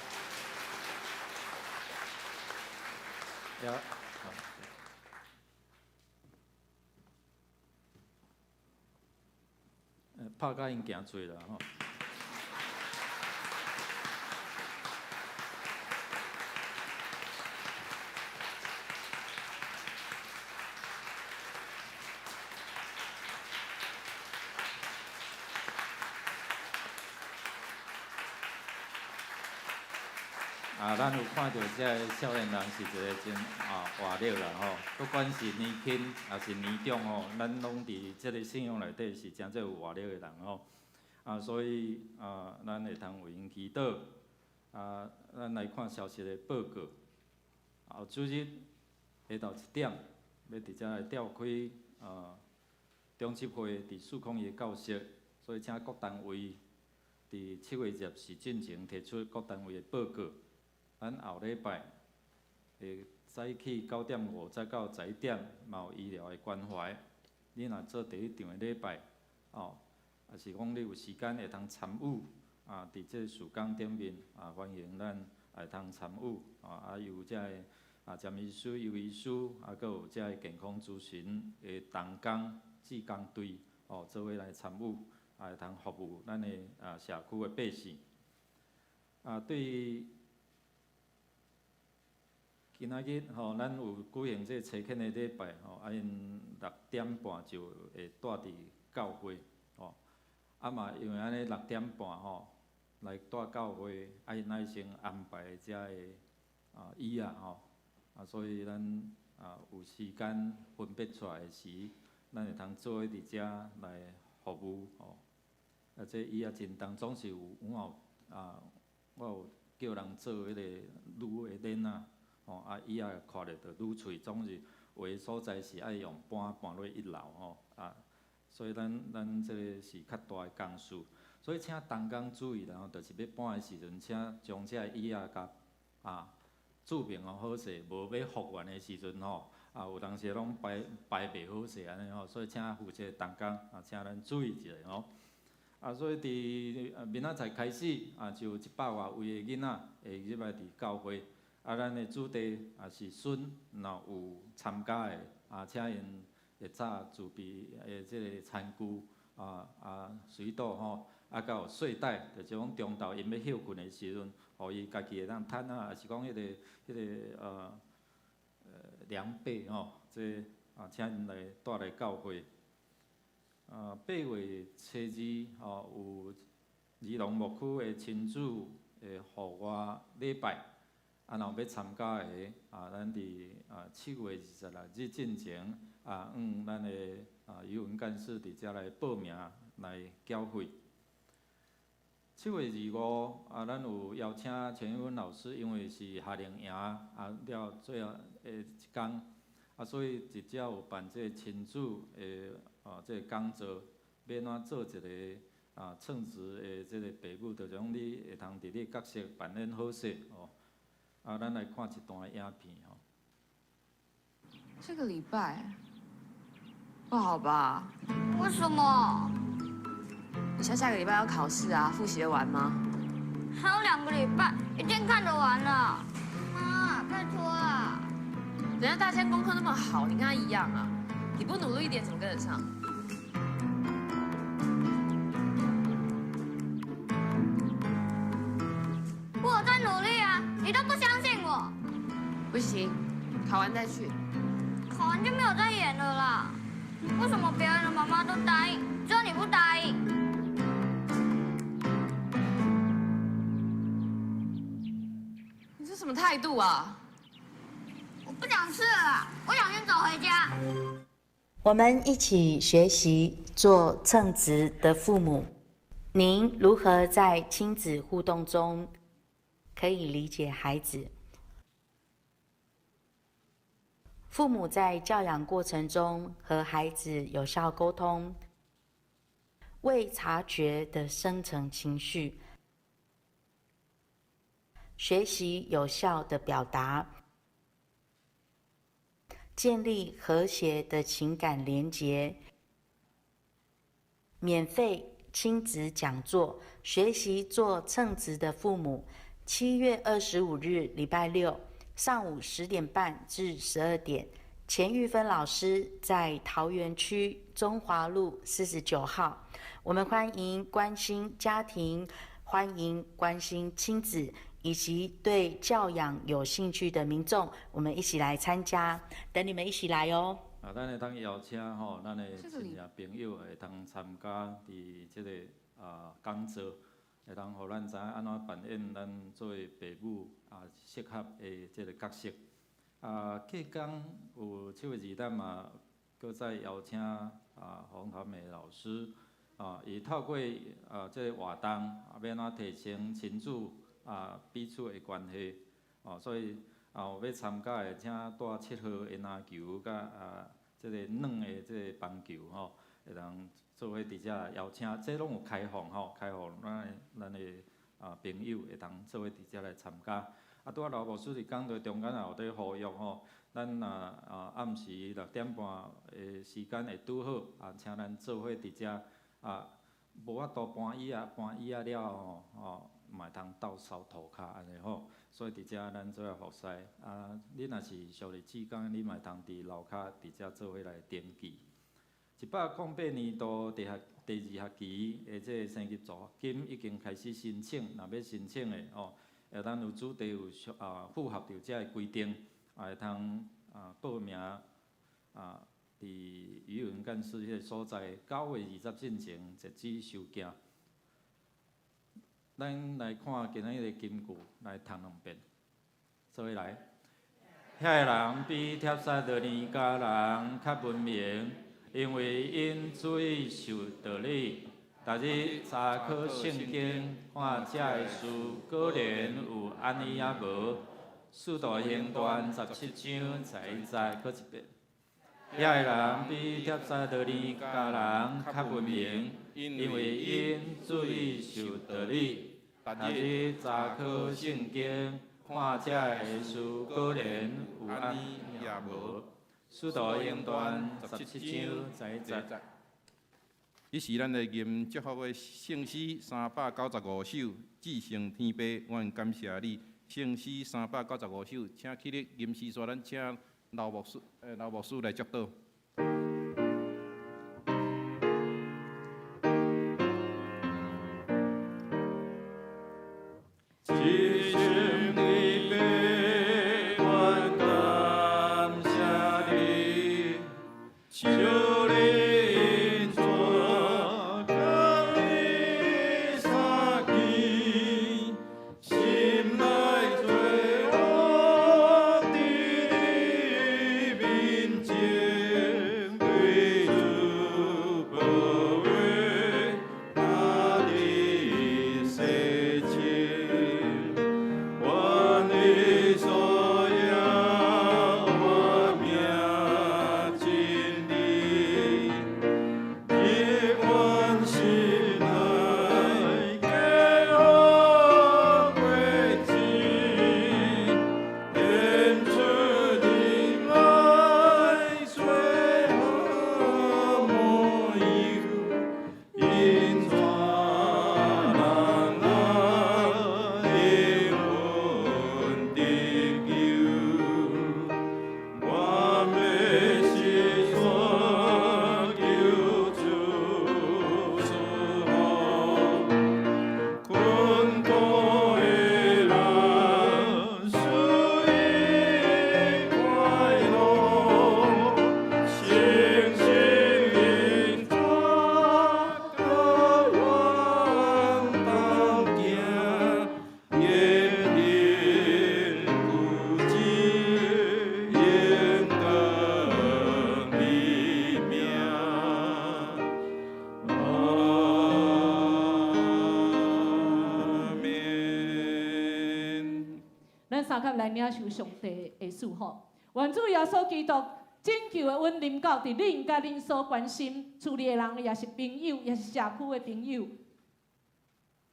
拍甲𪜶行做啦吼。啊，咱有看著這个少年人是一个真活力啦吼，不管是年輕抑是年長吼，咱攏佇這个信仰內底是誠濟有活力的人吼。啊，所以啊，咱會通為𪜶祈禱。啊，咱來看消息的報告。後主日下晝1點，欲佇遮來召開中執會佇四空的教室，所以請各單位佇7月20時進前提出各單位的報告。咱後禮拜會早起9點5十到11點，嘛有醫療的關懷。你若做第一場的禮拜，哦，抑是講你有時間會通參與，啊，佇這個事工頂面，啊，歡迎咱會通參與，啊，有這个詹醫師、尤醫師，啊，閣有這个健康諮詢的同工、志工隊，哦，做伙來參與，啊，會通服務咱的社區的百姓。啊，對。今仔日吼，咱有舉行這個初懇的禮拜吼，啊，𪜶6點半就會蹛佇教會吼，啊嘛，因為按呢6點半吼來蹛教會，啊，𪜶愛先安排遮个椅仔吼，啊，所以咱有時間分別出來的時，咱會通做伙佇遮來服務吼。啊，這椅仔真重，總是有我有我有叫人做彼個鋁的鏈仔。吼，啊，椅仔看著就愈喙，總是有的所在是愛用搬搬落一樓吼，啊，所以咱這个是較大的工事，所以請同工注意啦吼，就是欲搬的時陣，請將這个椅仔共註明好勢，無欲復原的時陣吼，啊，有當時攏擺擺袂好勢按呢吼，所以請負責同工啊，請咱注意一下吼。啊，所以佇明仔載開始啊，就有100外位的囡仔會入來佇教會。啊，咱的子弟也是孫，若有參加的，啊，請𪜶會早準備的這个餐具，水桌吼，啊，閣有睡袋，就是講中晝𪜶欲歇睏的時陣，予伊家己會當攤啊，抑是講彼个涼被吼，這啊，請𪜶來帶來教會。8月初二吼，有二龙牧区的亲子的户外礼拜，啊，若有欲参加的，啊，咱伫7月26日进前，啊，向咱的语文干事伫遮来报名来缴费。7月25，啊，咱有邀请陈玉芬老师，因为是夏令营，啊，了最后的一工，啊，所以伫遮有办这个亲子的这个讲座，欲按怎做一个称职的这个爸母，就是讲你会通伫你角色扮演好势哦。啊，咱来看一段影片吼。这个礼拜不好吧？为什么？你下下个礼拜要考试啊，复习得完吗？还有2个礼拜，一定看得完了。妈，拜托啊！人家大千功课那么好，你跟他一样啊？你不努力一点，怎么跟得上？我在努力啊，你都不相信我。不行，考完再去。考完就没有再演了啦。为什么别人的妈妈都答应，只有你不答应？你这什么态度啊？我不想吃了，我想先走回家。我们一起学习做称职的父母。您如何在亲子互动中可以理解孩子？父母在教养过程中和孩子有效沟通，未察觉的深层情绪，学习有效的表达，建立和谐的情感连结。免费亲子讲座，学习做称职的父母。7月25日，礼拜六上午10点半至12点，钱玉芬老师在桃园区中华路49号。我们欢迎关心家庭、欢迎关心亲子以及对教养有兴趣的民众，我们一起来参加，等你们一起来哦。啊，咱会当邀请吼，咱的亲戚朋友会当参加伫这个讲座，会当予咱知影按怎扮演咱做为爸母适合的这个角色。啊，隔工有7月2日嘛，阁再邀请洪桃美老师，伊透过这个活动欲按怎提升亲子彼此的关系，哦，所以有欲参加的，请带7号婴儿球佮这个软的这个棒球吼，会当做伙伫遮邀请，这拢有开放吼，开放咱的朋友会当做伙伫遮来参加。啊，拄仔刘牧师伫讲座中间也有伫呼吁吼，咱若暗时6点半的时间会拄好，啊，请咱做伙伫遮啊，无法度搬椅仔，搬椅仔了后吼，嘛会通斗扫涂跤按呢吼，所以伫遮咱做伙服侍。啊，你若是属于志工，你嘛会通伫楼跤伫遮做伙来登记。108年度第二学期的这个生级助学金已经开始申请，若欲申请的哦，会当有主题有符合著这个规定，也会通报名啊，伫语文干事彼个所在，9月20进前截止收件。咱来看今仔日的金句，来读两遍，做伙来。遐个人比帖撒罗尼迦人较文明，因为𪜶注意守道理。逐日查考圣经，看这个事果然有按呢抑无。使徒行传17章11节，阁一遍。遐个人比帖撒罗尼迦人较文明，因为𪜶注意守道理。逐日查考圣经，看这个事果然有按呢抑无。使徒行传17章11节。彼时咱来吟祝福的圣诗395首，至圣天父，阮感谢你。圣诗395首，请起立吟诗煞，咱请刘牧师来祝祷。至圣天父，阮感谢你，求你恩相佮來領受上帝的祝福。願主耶穌基督拯救的恩臨到佇恁佮恁所關心厝裡的人，抑是朋友，抑是社區的朋友。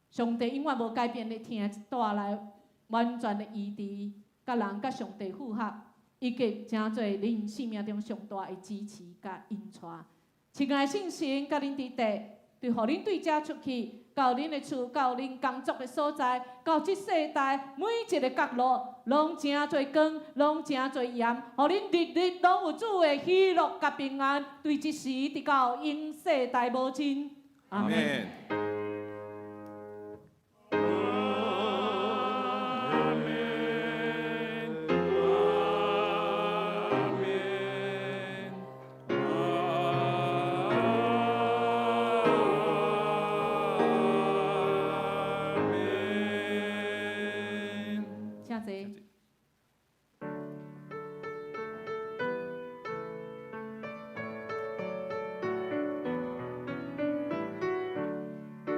上帝永遠無改變的疼，帶來完全的醫治，佮人佮上帝復合，以及成做恁生命中上大的支持佮引帶。親愛的聖神佮恁佇地，對，予恁對遮出去，到恁的厝，到恁工作的所在，到這世代每一个角落，攏成做光，攏成做鹽，予恁日日攏有主的喜樂佮平安，對這時直到永世代無盡。阿門。